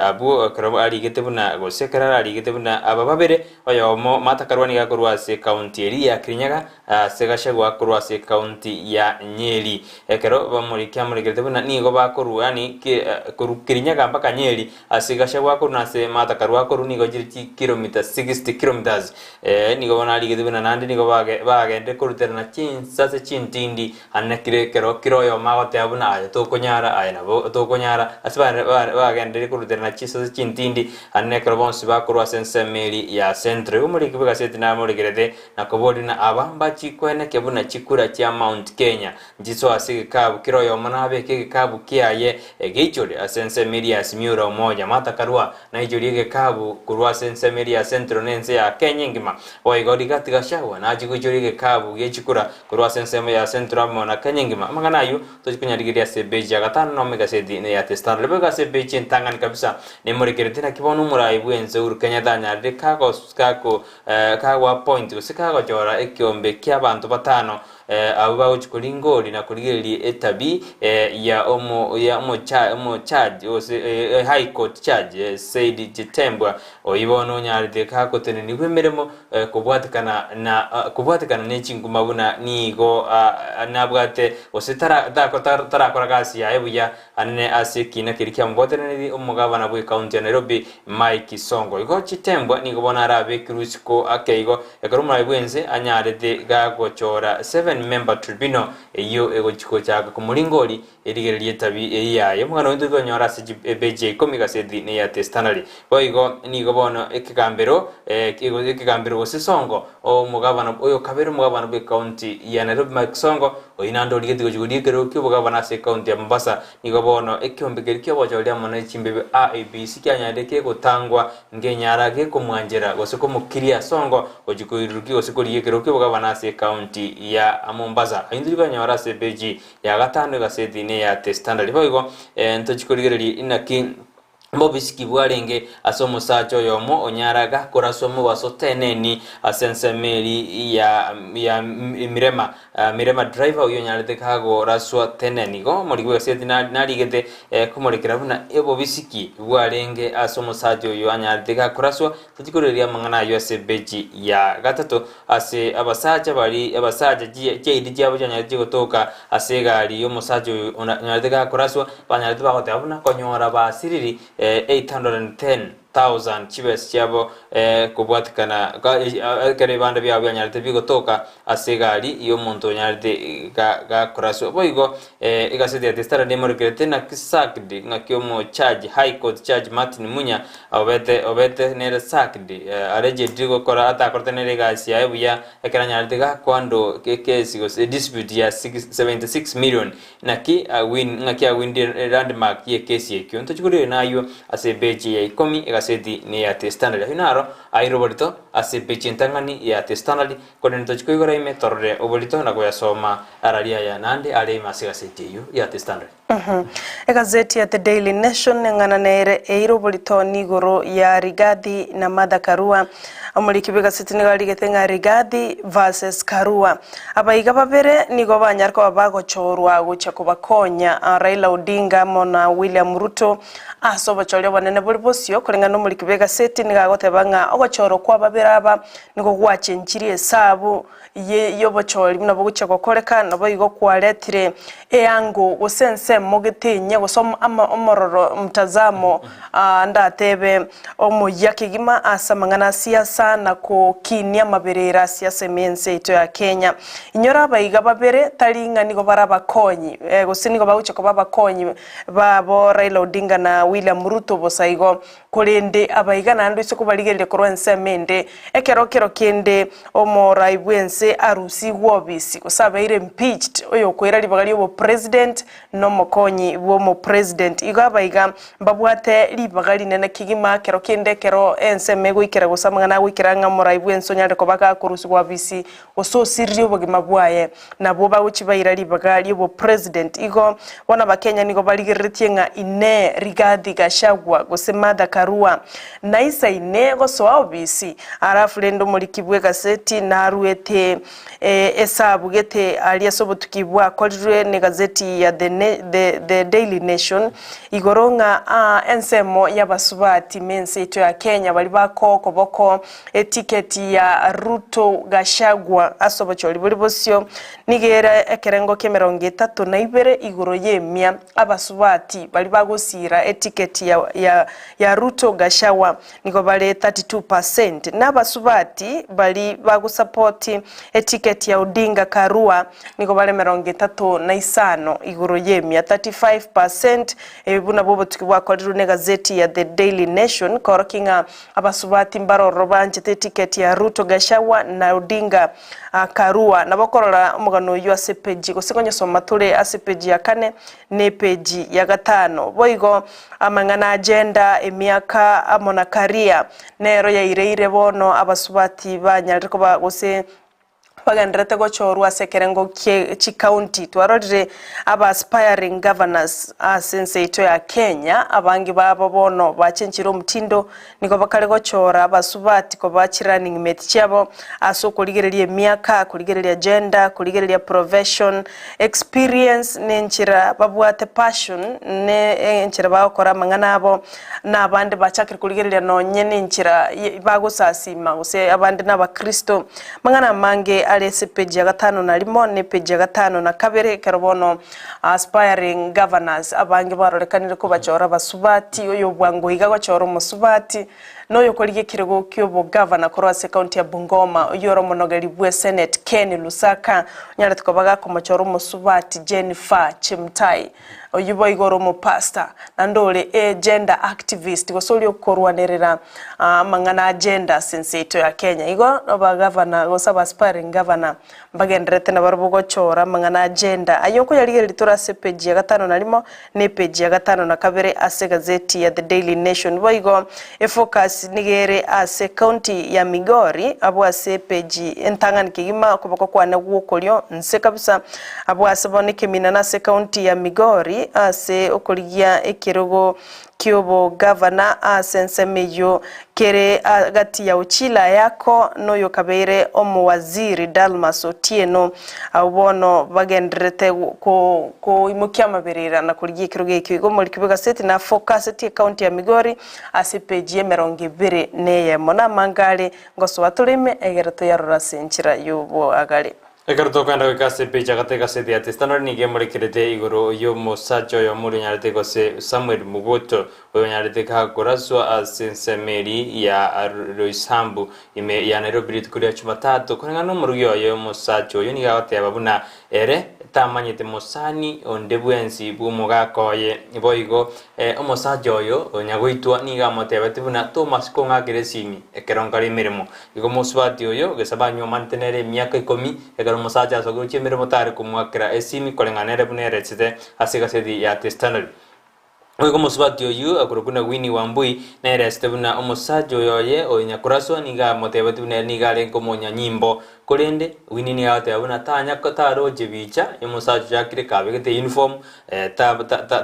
abwo ekero arigete buna gose ekero ararigete buna aba babere oyomo Martha Karua nigo akorwa ase ekaunti eria ya Kirinyaga Ase Gachagua korwa ase ekaunti ya Nyeri. Ekero bamorikia amorikerete buna nigo bakorwa yaani korwa Kirinyaga mpaka Nyeri ase Gachagua akorwa na ase Martha Karua akorwa nigo chire chikilomita 60 kilometres. Nigo bono arigete buna naende nigo bagendire koruterana chinsase chintindi ande kire ekero kera oyomo agoteba buna aye tokonyara aye nabo tokonyara ase bagenderire koruterana chinsase chintindi ande ekero bonsi bakorwa ase ensemo eria ya Central. Igo omoriki bw'egaseti namorikerete Na koboria ng'a aba mbachikweneke buna chikura chia Mount Kenya, nchisoe ase egekabu kera oyomo nabeke egekabu kiaye egeichore ase ensemo eria ya Simiura omoja Martha Karua naichorie egekabu korwa ase ensemo eria ya Central na ense ya Kenya engima. Boigo Rigathi Gachagua nachie goichoria egekabu gie chikura korwa ase ensemo ya Central amo na Kenya engima. Amang'ana ayio tochie konyarigereria ase epeji ya gatano nomo egaseti ya The Standard. Boigo ase epeji entang'ani kabisa nemorekerete naki bono omorai bwense Uhuru Kenyatta anyarire kago kako Kagoapoint gose kagochora ekeombe ki'abanto batano. Abwo bagochia koringori na korigereria etabi ya omo ya omocha omochaji gose High Court Judge Said Chitembwa, oyio bono onyarete gagotenenigwa emeremo kobwatekana na kobwatekana ne chinguma buna nigo nabwate gose tara tarakora gasi yaye buya anene ase ekiina keria kiamobwaterenerie omogabana bw'ecounty ya Nairobi Mike Sonko. Igo Chitembwa nigo bono arabekirwe isiko ake igo ekero omorai bw'ense anyarete gagochora seven member tribunal eyio egochi gochaka komoringori erigererie etabi eyio yaye. Omogano oyo ntorikonyora ase epeji ya ikomi gaseti neya The Standard. Boigo nigo bono ekegambero ekegambero gose Sonko omogabana oyo kabere omogabana bw'ecounty ya Nairobi Mike Sonko Oyio naende origetie gochia koria ekerogo ki'obogabana ase ekaunti ya Mombasa. Nigo bono ekeombe keria ki'obochori amo ne chimbibe IEBC kianyarire kegotangwa nkenyara gekomwanchera gose komokiria Sonko gochia koirurukia gose korigia ekerogo ki'obogabana ase ekaunti ya Mombasa. Ayio ntochia koyanyora ase epeji ya gatano egaseti neya The Standard. Boigo ntochia korigereria inaki Mbobisiki bwarenge ase omosacha oyomo onyara gakoraswa mobaso teneni ase ensemo eri ya ya Mirema Mirema driver oyio onyarete kagoraswa teneni. Igo omoriki bw'egaseti narigete komorekera buna obobisiki bwarenge ase omosacha oyo anyarete gakoraswa. Tochi koreria amang'ana ayio ase epeji ya gatato ase abasacha baria abasacha chiaidi chiabo chianyarete gotoka ase egari y'omosacha oyo onyarete gakoraswa, banyarete bagoteba buna konyora basiriri 810,000 chibesa chiabo kobwatekana ekero ebibanda biabo bianyarete bigotoka ase egari y'omonto onyarete gakoraswa. Boigo egaseti ya The Standard nemorekerete naki sacked ng'aki omochaji High Court Judge Martin Munya obete obete nere sacked allegedly gokora atakorete nere egasi yaye buya Ekero anyarete gakoando ekesi gose edispute ya 76 million naki awin ng'aki awindire landmark y'ekesi ekio. Ntochi korigereria nayio ase epeji ya ikomi egaseti ne ya The Standard. Ayio naro aire oborito ase epeji entang'ani ya The Standard, korende ntochi koigora ime torore oborito na koyasoma arari aya naende are ime ase egaseti eyio ya The Standard. Egazeti ya The Daily Nation eng'ana nere eire oborito nigoro ya Rigathi na Martha Karua. Omoriki bw'egaseti nigo arigete ng'a Rigathi versus Karua. Abaiga babere nigo banyare koba bagochorwa gochia kobakonya Raila Odinga amo na William Ruto ase obochori obonene bore bosio. Koreng'ana nomoriki bw'egaseti nigo agoteba ng'a ogochorwa kwa babere aba nigo gwachenchirie esabu ye y'obochori buna bogochia gokoreka, naboigo kwaretire eango gose ensemo gete enye gose ama omororo mtazamo ndatebe omoyia kegima ase amang'ana a siasa na kokinia amaberera a siasa ime y'ense yaito ya Kenya. Inyora abaiga babere tari ng'a nigo bare abakonyi gose nigo bagochia koba abakonyi babo Raila Odinga na William Ruto bosa igo. Korende abaiga naende oise kobarigereria korwa ensemo ende, ekero kero kende omorai bw'ense arusigwe obisi, gose abeire impeached, oyokoira ribaga ri'obopresident na omokonyi bw'omopresident. Igo abaiga mbabwate ribaga rinene kegima kero kende ekero ensemo egoikera gose amang'ana agoikera ng'a omorai bw'ense onyare koba gakorusigwa obisi gose osiririe obogima bwaye, nabwo bagochia baira ribaga ri'obopresident. Igo bono abakenya nigo barigereretie ng'a Inee Rigathi Gachagua gose Martha Karua naisaine gosoa obisi? Alafu rende omoriki bw'egaseti naruete esabu gete aria ase obotuki bwakorirwe negazeti ya The, The, The Daily Nation igoro ng'a aa ensemo y'abasubati mense yaito ya Kenya baria bakoa okoboko Etiketi ya Ruto Gachagua ase obochori bore bosio nigo ere ekerengo ki'emerongo etato na ibere igoro y'emia abasubati baria bagosiira etiketi ya ya ya Ruto Gachagua nigo bare 32 percent na abasubati baria bagosapoti etiketi ya Odinga Karua nigo bare emerongo etato na isano igoro y'emia 35 percent. Ebi buna bobotuki bwakorirwe negazeti ya The Daily Nation koorokia ng'a Abasubati mbaroro banchete etiketi ya Ruto Gachagua na Odinga Karua. Nabo okorora omogano oyio ase epeji gose konyosoma tore ase epeji ya kane na epeji ya gatano. Boigo amang'ana agenda, emiaka amo na career nero yaireire bono abasubati banyarire koba gose. Bagendererete gochorwa ase ekerengo kie chikaunti. Twarorire aba aspiring governors ase ense yaito ya Kenya, abange babo bono bachenchire omtindo, nigo bakare gochora abasubati koba chi running mate chiabo ase okorigereria emiaka, korigereria gender, korigereria profession, experience na enchera babwate passion ne enchera bagokora amang'ana abo, na abande bachakire korigereria nonye na enchera bagosasima gose abande na abakristo. Amang'ana amange are ase epeji ya gatano na rimo na epeji ya gatano na kabere ekero bono aspiring governors abange barorekanire kobachora abasubati, oyo bwango iga gochora omosubati, na oyokorigia ekerogo ki'obogavana korwa ase ekaunti ya Bungoma, oyio ore omonogeri bwe senate Ken Lusaka, onyarete koba gakomochora omosubati Jennifer Chemtai. Oyio boigo ore omopastor, naende ore a gender activist, gose oria okorwanerera amang'ana a gender ase ense yaito ya Kenya. Igo abagavana gose aba aspiring governor mbagendererete nabarobwo gochora amang'ana a gender. Ayio nkoyarigereria tore ase epage ya gatano na rimo na epage ya gatano na kabere ase egazeti ya The Daily Nation. Boigo efocus nigo ere ase ecounty ya Migori abwo ase epage entang'ani kegima okoboko kwane gwokorio nse kabisa Abwo ase bono ekeminana ase ekaunti ya Migori ase okorigia ekerogo ki'obogavana ase ensemo eyio kere gati ya Ochila Ayako na oyokabeire omowaziri Dalmas Otieno. Abwo bono bagendererete koimokia amaberera na korigia ekerogo ekio. Igo omoriki bw'egaseti nafokasetie ekaunti ya Migori ase epeji y'emerongo ebere na eyemo. Namange are ngosoa tore ime egere toyarore ase enchera y'oboagare. Ekero tokogenda goika ase epeji agata egaseti ya The Standard nigo emorekerete igoro y'omosacha oyomo oria onyarete gose Samuel Mugoto oyo onyarete gakoraswa ase ensemo eri ya Roysambu ime ya Nairobi rituko ria Jumatatu. Koreng'ana nomorugi oye omosacha oyo nigo agoteba buna ere tamanyete mosani onde bwensi bw'omogaka oye. Boigo omosacha oyo onyagoitwa nigo amotebeti buna Thomas kong'akera esimi ekero nkare emeremo Igo mosubati oyo gesa banywomanete nere emiaka ikomi, ekero omosacha asokire gochia emeremo tare komoakera esimi koreng'ana nere buna erechete ase egaseti ya The Standard. Boigo omosubati oyio akorokwa buna Winnie Wambui nere esete buna omosacha oyo oye oyo nyakoraswa nigo amotebetie buna ere nigo arenge omonyanyimbo. Korende Winnie nigo agoteba buna tanya taroche bicha yomosacha ochakire kabegete uniform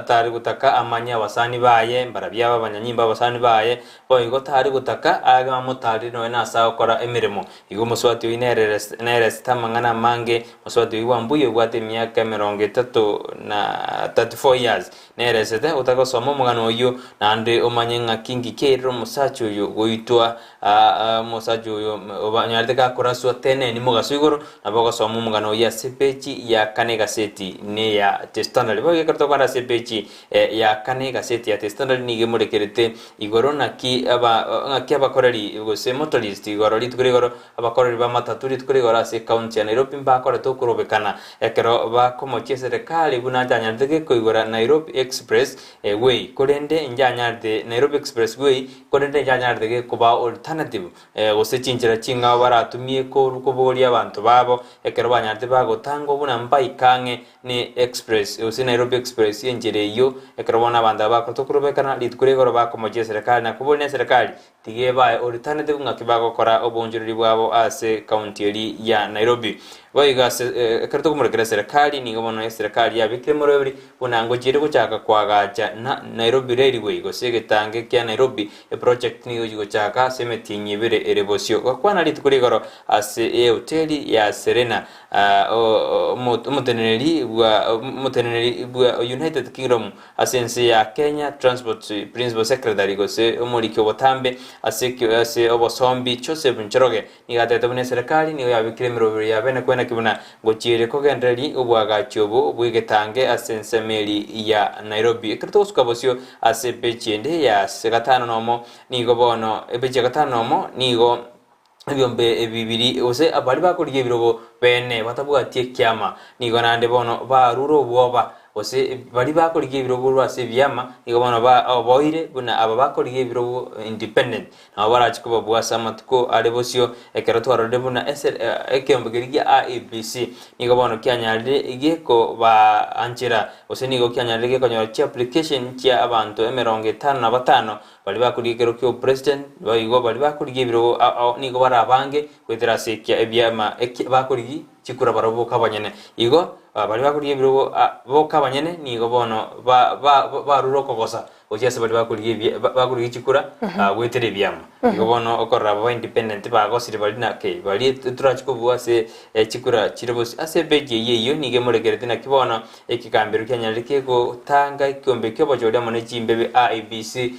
Tari gotaka amanye abasani baye, mbarabwo abe abanyanyimbo abasani baye, boigo tari gotaka aage amotarire nonya nase agokora emeremo. Igo omosubati oyio neresete amang'ana amange, mosubati oyio bwambuya obwate emiaka emerongo etato na 34 years, neresete otagosoma omogano oyio, naende omanye ng'aki nki kiairire omosacha oyo goitwa Omosacha oyo obanyarete gakoraswa teneni mogaso igoro, nabo ogosoma omogano oyio ase epeji ya kane egaseti neya The Standard. Boigo ekero tokogenda ase epeji ya kane egaseti ya The Standard nigo emorekerete igoro naki aba ng'aki abakoreri gose motorist igoro rituko ria igoro abakoreri ba matatu rituko ria igoro ase ecounty ya Nairobi mbakorete okorobekana ekero bakomochia eserekari buna ntanyarete gekoigora Nairobi Express Way korende inchanyarete Nairobi Express Way Korende inchanyarete gekobao alternative gose chinchera ching'ao baratumie kobogoria abanto babo ekero banyarete bagotangwa buna mbaike ang'e ne express gose Nairobi express enchera eyio ekero bono abanto aba bakorete okorobekana rituko ria igoro bakomochia eserekari na koboria ne eserekari tiga ebae alternative ng'aki bagokora oboonchoreri bwabo ase county eria ya Nairobi. Boigo ase ekero tokomorekera eserekari nigo bono eserekari yabekire moroberi Buna ngochiire gochaka koagacha na Nairobi Railway gose egetange kia Nairobi, eproject nigo egochi gochaka ase emetienyi ebere ere bosio. Gokwana rituko rigoro ase ehoteli ya Serena, omoteneneri bwa omoteneneri bwa United Kingdom ase ense ya Kenya Transport Principal Secretary gose omoriki obotambe ase ase obosombi Joseph Njoroge Nigo atebete buna eserekari nigo yabekire emerobero ya bene kwenaki buna ngochiire kogendereria obwagachi obo bw'egetange ase ensemo eri ya Nairobi. Ekero togosuka bosio ase epeji ende ya gatano nomo nigo bono epeji ya gatano nomo nigo ebiombe ebi bibiri gose baria bakorigia ebirogo bene batabwati ekiama nigo naende bono barure obwoba. Gose baria bakorigia ebirogo korwa ase ebiama, nigo bono baoboire buna aba bakorigia ebirogo independent, nabo barache kobabua ase amatuko are bosio, ekero twarorire buna ese ekeombe keria gia IEBC nigo bono kianyarire gekobaanchera gose nigo kianyarire gekonyora chiapplication chia abanto emerongo etano na batano baria bakorigia ekero kia obopresident, boigo baria bakorigia ebirogo ao ao nigo barabange goetera ase ekia ebiama eki bakorigia chikura barabwo boka abanyene. Igo baria bakorigia ebirogo boka abanyene nigo bono barure okogosa gochia ase baria bakorigia ebia bakorigia chikura goetera ebiama. Igo bono okorora aba ba independent bagosire baria naki baria torachi kobua ase chikura chire bosio. Ase epeji eyio eyio nigo emorekereti naki bono ekegambero kianyarire kegotanga ekiombe kiobochori amo ne chimbebe IEBC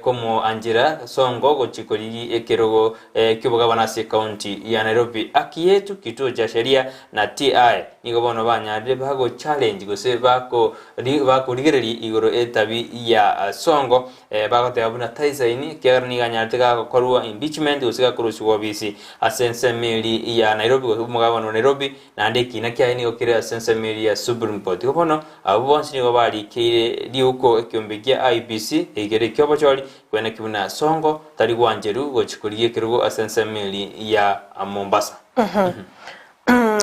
komoanchera Sonko gochia korigia ekerogo ki'obogabana ase ekaunti ya Nairobi. Haki Yetu, Kituo cha Sheria na TI nigo bono banyarire bago challenge gose bakorigereria igoro etabi ya Sonko bagoteba buna taisaini ekiagera nigo anyarete gagokorwa impeachment gose gakorusigwa obisi ase ensemo eria ya Nairobi gose omogabana o Nairobi naende ekina kiaye nigo kere ase ensemo eria ya Supreme Court. Igo bono abwo bonsi nigo barikeire riuko ekiombe kia IEBC ekere ekiobochori Kweneki buna Songo tari gwancheru gochia korigia ekerogo ase ensemo eria ya Mombasa.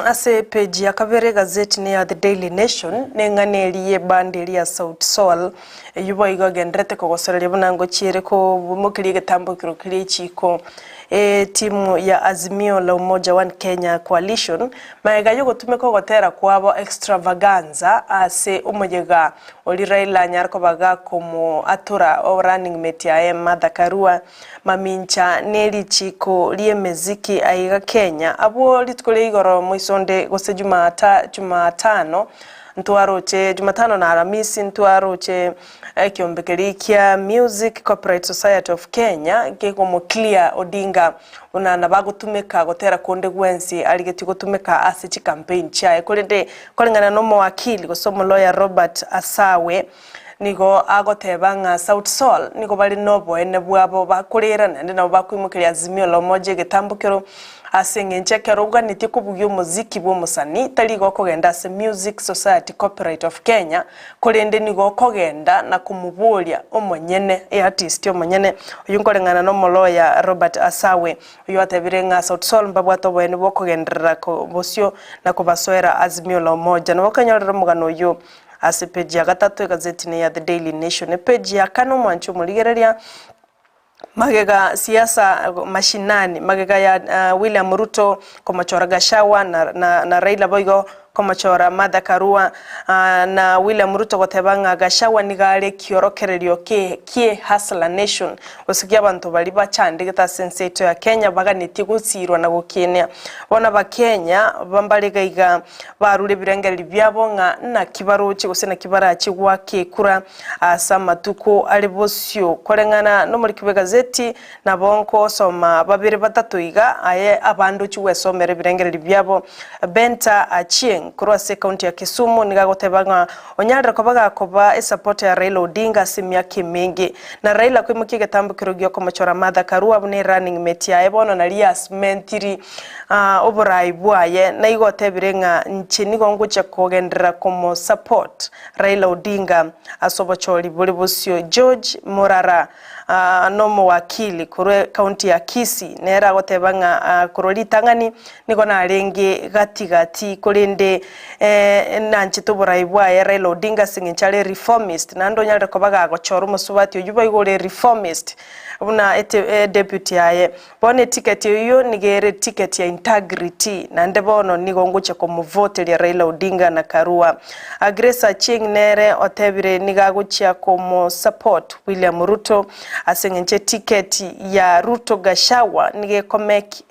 Ase epeji ya kabere egazeti neya The Daily Nation, neng'ana eria y'ebandi eria ya Sauti Sol, eyio boigo egendererete kogosoreria buna ngochia ere koimokeria egetambokero keria echiko etimu ya Azimio la Umoja One Kenya Coalition, magega yogotumeka ogotera kwabo Extravaganza ase omoyega Oria Raila anyare koba gakomoatora o running mate yaye Martha Karua mamincha ne richiko ri'emeziki aiga Kenya. Abwo rituko ria igoro moisonde gose Jumata Jumatano ntwaroche Jumatano na Aramisi ntwaroche ekiombe keria kia Music Copyright Society of Kenya kegomo clear Odinga buna nabagotumeka gotera konde gwensi arigetie gotumeka ase chicampaign chiaye korende Koreng'ana nomowakili gose omoloya Robert Asawe nigo agoteba ng'a Sauti Sol nigo bare noboene bwabo bakorera naende nabo bakoimokeria Azimio la Umoja egetambokero ase eng'encho ekero oganetie kobugia omoziki bw'omosani tari igo okogenda ase Music Society Copyright of Kenya korende nigo okogenda na komoboria omonyene eartist omonyene oyio nkoreng'ana nomoloya Robert Asawe Oyio atebire ng'a Sauti Sol mbabwate oboeni bw'okogenderera bosio na kobasoera Azimio la Umoja. Nabo okenyorera omogano oyio ase epeji ya gatato egazetini ya The Daily Nation. Epeji ya kane omwanchi omorigereria, Magega siasa mashinani, magega ya William Ruto komochora Gachagua na na Raila boigo Komochora Martha Karua na William Ruto goteba ng'a Gachagua nigo are ekiorokererio kie Hustler Nation gose kiabanto baria bachandegete ase ense yaito ya Kenya baganetie gosirwa na gokinia. Bono abakenya mbare iga iga barure ebirengererio biabo ng'a naki baroche gose naki barache goaka ekura ase amatuko are bosio. Koreng'ana nomoriki bw'egazeti nabo nkosoma babere batato iga aye abande ochie gwesomera ebirengererio biabo Benta Achieng korwa ase ekaunti ya Kisumu nigo agoteba ng'a onyarire koba gakoba esapota ya Raila Odinga ase emiaka emenge. Na Raila koimokia egetambokero giokomochora Martha Karua buna erunning mate yaye bono naria asimentiri oborai bwaye na igo otebire ng'a inche nigo ngochia kogenderera komo support Raila Odinga ase obochori bore bosio. George Morara nomowakili korwa ekaunti ya Kisii nere agoteba ng'a korwa ritang'ani Nigo narenge gati gati, korende nanchete oborai bwaye Raila Odinga ase eng'encho are reformist, naende onyarire koba gagochora omosubati oyio boigo ore reformist buna deputy yaye. Bono eticket eyio nigo ere ticket ya integrity, naende bono nigo ngochia komovoteria Raila Odinga na Karua. Grace Achieng nere otebire nigo agochia komosupport William Ruto ase eng'encho eticket ya Ruto Gachagua nigo ekomeki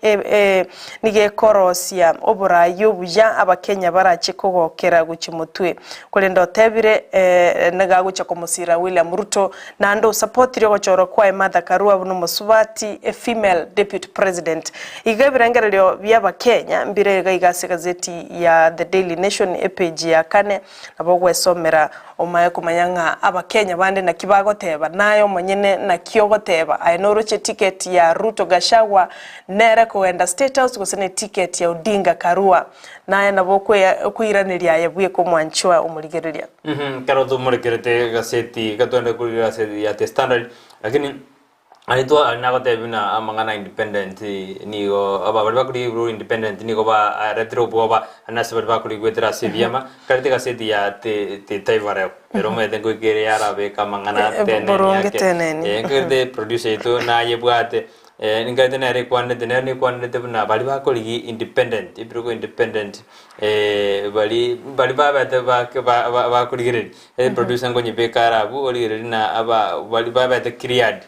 Nigo ekorosia oboraai obuya Abakenya barache kogokera gochia motwe. Korende otebire nigo agochia komosira William Ruto naende osapotire ogochorwa kwaye Martha Karua. Karua buna omosubati, a female deputy president. Iga ebirengererio bi'Abakenya mbire iga iga ase egazeti ya The Daily Nation epage ya kane, nabo ogwesomera omaye komanya ng'a Abakenya bande naki bagoteba, naye omonyene naki ogoteba, aye noroche ticket ya Ruto Gachagua nere kogenda State House gose ne ticket ya Odinga Karua? Naye nabo okoiraneria aye bweka omwanchwa omorigereria. Ekero tomorekerete egaseti, ekero twende korigereria egaseti ya The Standard, lakini aria twa aria nagotebia buna amang'ana independent nigo aba baria bakorigia igoro independent nigo baretire obwoba naende ase baria bakorigwetera ase ebiama, ekareta egaseti ya The The Taifa Leo, ere omanyete ngoika ere yarabeka amang'ana teneni Boronge ake, teneni. nkagerete producer yaito nayebwate. Ninkaete nere ekwanerete, nere nekwanerete buna baria bakorigia independent, ebirogo independent, baria baria babete bake ba- ba- bakorigereria, producer nkonyebeka are abwo origereria na aba baria babete cleared,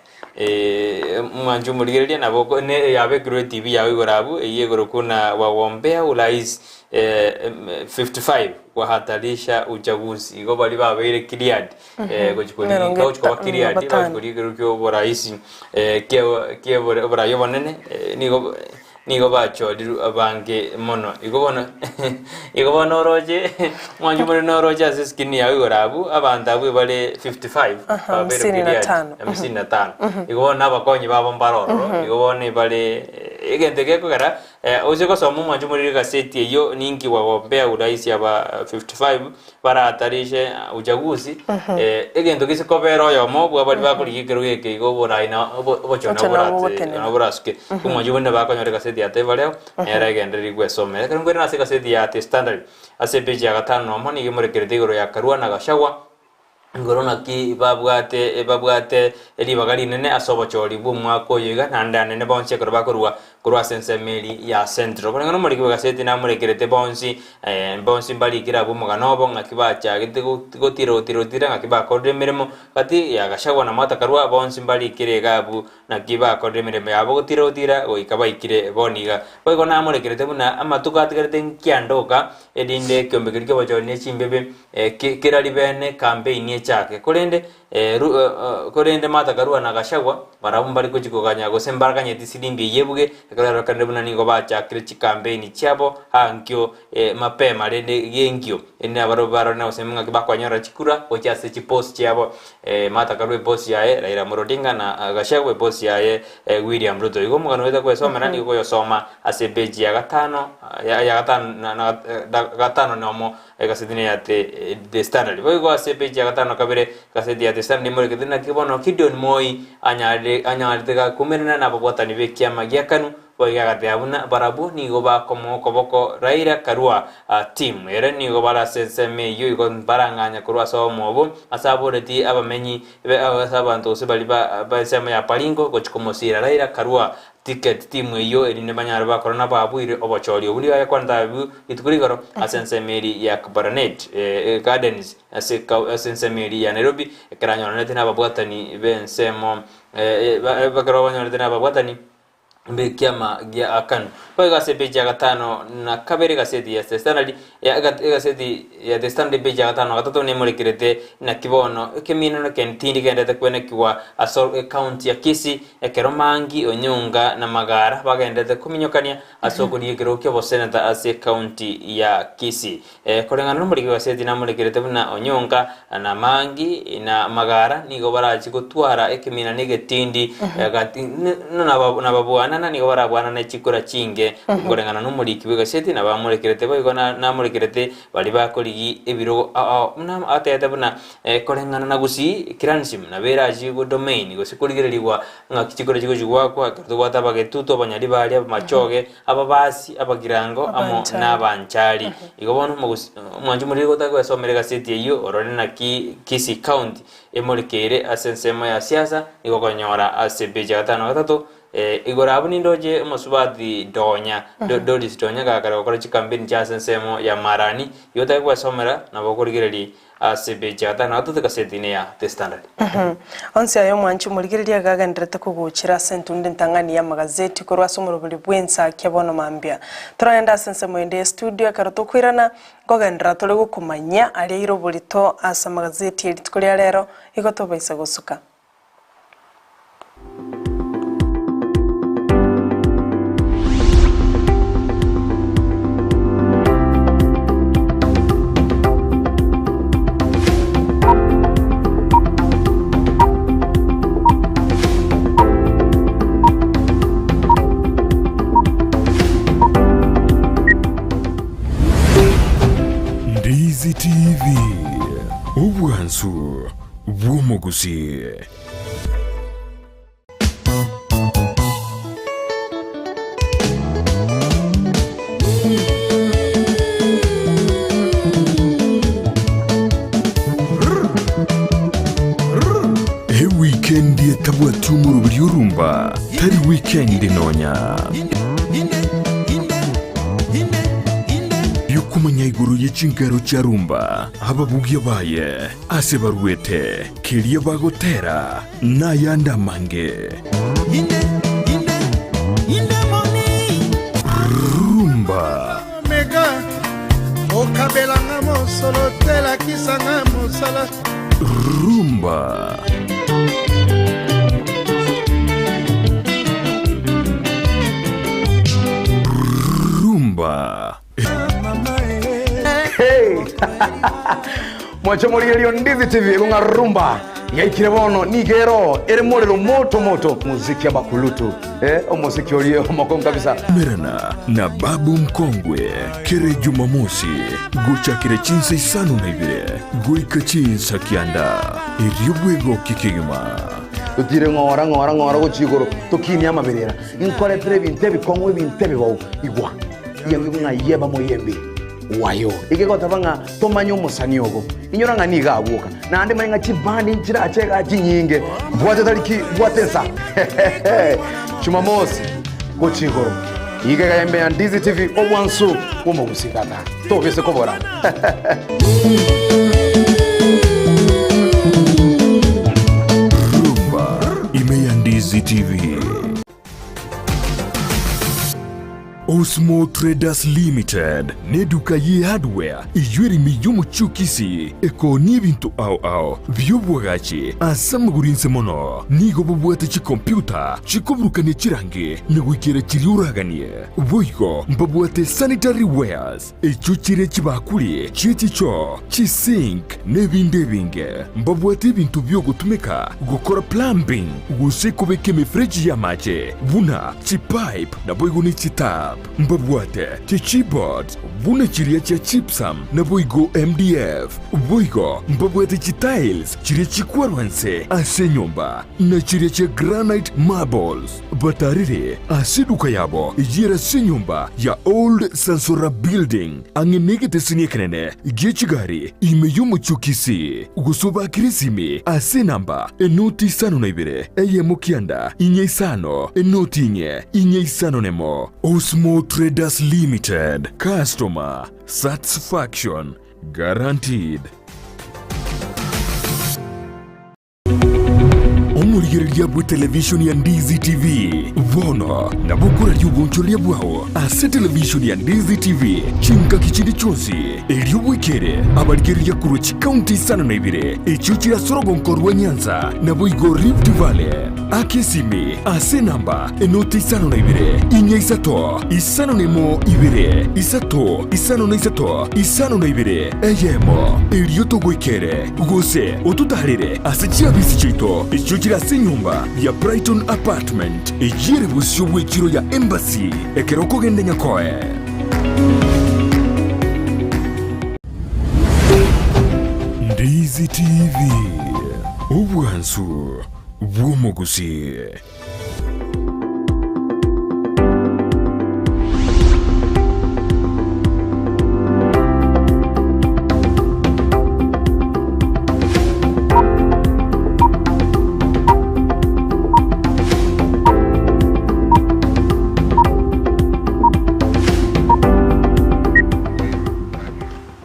omwanchi omorigereria nabo oko ne yabekirwe etv yago igoro abwo, eywo egorokwa buna wagombea urais 55 wahatarisha uchaguzi, igo baria babeire cleared. Gochia korigia Emerongo gochia koba eta- Gileadi, emerongo bagochia etano. korigia ekerogo kia oboraisi kia kia obore oborai obonene nigo nigo bachorirwe abange mono. Igo bono igo bono oroche mwanche more noroche ase eskrini yao igoro abwo, abanto abwo bare 55 Aha, babeire hamsini na Gileadi, tano. hamsini na tano. Igo bono na abakonyi babo mbare ororo, igo bono ebare egento gekogera Oche gosoma omwancho more egaseti eyio ninki wagombea uraisi aba 55 barahatarishe uchaguzi egento gese kobera oyomo bwa baria bakorigia ekerogo eke igo oborai na obochori Obochori nabo nabo borate bogotenena. nabo borasuke. Omwancho buna bakonyora egaseti ya Taifa Leo nere egendereri gwesomera. Ekero nkoirana ase egaseti ya The Standard ase epeji ya gatano nomo nigo emorekerete igoro ya Karua na Gachagua. Igoro naki babwate babwate ribaga rinene ase obochori bw'omwaka oyo iga, naende anene bonsi ekero bakorua korwa ase ensemo eria ya Central. Koreng'ana omoriki bw'egaseti namorekerete bonsi, bonsi mbarikire abwo omogano obo ng'aki bachagete gotira gotira gotira ng'aki bakorire emeremo gati ya Gachagua na Martha Karua bonsi mbarikire iga abwo naki bakorire emeremo yabo gotira gotira goika baikire bono iga. Boigo namorekerete buna amatuko atigarete nkiandoka erinde ekiombe keria ki'obochori ne chimbibe Kera ribene campaign echake. Korende korende Martha Karua na Gachagua barabwo mbare gochia koganya gose mbaraganyeti sirimbi eyio ebuge ekero yarorekanire buna nigo bachakire chicampaign chiabo ankio mapema rende genkio erinde nabarobwo barore na gose ng'aki bakonyora chikura gochia ase chipost chiabo Martha Karua epost yaye Raila Amolo Odinga na Gachagua epost yaye William Ruto. Igo omogano oete kwesomera nigo okoyosoma ase epeji ya gatano ya gatano na gatano nomo. Egaseti neya The The Standard. Boigo ase epeji ya gatano na kabere, egaseti ya The Standard emorekete naki bono Gideon Moi anyarire anyarete gakumerana nababwatani b'ekiama gia Kanu, boigo agateba buna barabwo nigo bakomoa okoboko Raila Karua team. Ere nigo bare ase ensemo eyio igo mbarang'anya korwa ase obomo obo ase aboreti abamenyi be ase abanto gose baria ba b'ensemo ya Baringo gochia komosira Raila Karua Ticket timu eyio erinde banyare bakora nababuire obochori obwo nigo agekwanete abwo rituko rigoro ase ensemo eria ya Kabarnet Gardens ase ase ensemo eria ya Nairobi ekero anyoranete nababwatani b'ensemo ekero banyoranete nababwatani b'ekiama gia Kanu. Boigo ase epeji ya gatano na kabere egaseti ya The Standard Egaseti ya The Standard epeji ya gatano na gatato nemorekerete naki bono ekeminano kende tindi kendete kwenekigwa ase ecounty ya Kisii ekero Mangi, Onyonga na Magara bagenderete kominyokania ase okorigia ekerogo ki'oboseneta ase ecounty ya Kisii. Koreng'ana nomoriki bw'egaseti namorekerete buna Onyonga na Mangi na Magara nigo barachi gotwara ekeminano egetindi gati nababwanana nigo barabwanane chikura chinge koreng'ana nomoriki bw'egaseti nabamorekerete boigo namorekerete baria bakorigi ebirogo ao ao buna atebete buna koreng'ana na Gusii clansm nabo erachi domain gose korigererigwa ng'aki chikura chigochi goakwa ekero tobwate abagetutu abanyaribari abamachoge Ababasi, Abagirango, amo Abanchari. nabanchari. Igo bono omwanchi omoriri gotaka gwesomera egaseti eyio orore naki Kisii County emorekeire ase ensemo ya siasa nigo okonyora ase epeji ya gatano na gatato igoro abwo nindoche omosubati Donya Doris Donya gakare gokora chikampeni chia ase ensemo ya Marani igo otake gwesomera nabo okorigereria Ase epeji ya gatano na gatato egaseti ine ya The Standard. Onsi aya omwanchi omorigereria iga agenderete kogochera ase entunde entang'ani y'amagazeti korwa ase omoroberi bw'ensakia bono mambia. Toragende ase ensemo ende y'estudio ekero tokoirana, nkogenderera tore gokomanyia aria aire oborito ase amagazeti e rituko ria rero, igo tobaisa gosuka. bw'omogusii. Ewikendi etabwati omoroberi orumba tari wikendi nonya. Yokomanya igoro ye chinkero chia rumba, ababugia baye, ase baruete, keria bagotera, nayande amange. Rumba. Mega okabela nga mosolo te lakisa nga mosala. Rumba. Rumba. Hey! Mwache morigerio Ndizi TV ng'a rumba yaikire bono nigero ere morero moto moto muziki abakulutu eh, omuziki orie omokongo kabisa. Merana na Babu Mkongwe kere Jumamosi gochakire chinsa isano na ibere goika chinsa kianda erio bwegoki kegima. Totire ng'ora ng'ora ng'ora gochia igoro tokinie amaberera inkoretere ebinto ebikong'u ebinto ebibou igwa Yembi ng'a yeba moyembi wayo. Egegoteba ng'a tomanye omosani ogo. Inyora ng'a nigo agwoka. Naende manye ng'a chibandi nchirache igaa chinyinge. Bwate tariki, bwate ensa. Jumamosi gochia igoro. Iga iga yembe ya Ndizi TV obwansu bw'omogusii tata. Tobise kobora. Rumba ime ya Ndizi TV. Osmo Traders Limited neduka ye hardware eyio ere ime y'omochie o Kisii ekoonia ebinto ao ao bi'obwagachi ase amagoro inse mono. Nigo bobwate chikompiuta chikoburukania chirangi na goikera chiria oraganie. Boigo mbabwate sanitary wares echio chire chibakuri chie chichoo, chisink na ebinde ebinge. Mbabwate ebinto bi'ogotumeka gokora plumbing gose kobeka emefereji y'amache buna chipipe naboigo ne chitap. Mbabwate chichipboards buna chiria chia gypsum naboigo MDF. Boigo mbabwate chitiles chiria chikwarwa nse ase enyomba na chiria chia granite marbles. Batarire ase eduka yabo eyio ase enyomba ya Old Sansora Building ang'e negeteseni ekenene gie chigari ime y'omochie o Kisii, gose obakere esimi ase enamba enoti isano na ibere eyemo kianda inye isano enoti inye inye isano nemo. Osmo Traders Limited, Customer Satisfaction Guaranteed. Omorigereria bw'etelevishoni ya Ndizi TV bono nabo okoraria obonchoreria bwao ase televishoni ya Ndizi TV chingaki chinde chionsi, erio bwekere abarigereria korwa chikaunti isano na ibere echio chire ase orogonko rwa Nyanza naboigo Rift Valley. Aka esimi ase enamba enoti isano na ibere inya isato isano na emo ibere isato isano na isato isano na ibere eyemo erio togoikere Gose ototaarere ase chiabisi chiaito echio chire ase enyomba ya Brighton Apartment, eyio ere bosio bw'echiro ya Embassy, ekero okogenda Nyakoe. Ndizi TV, obwansu bw'omogusii.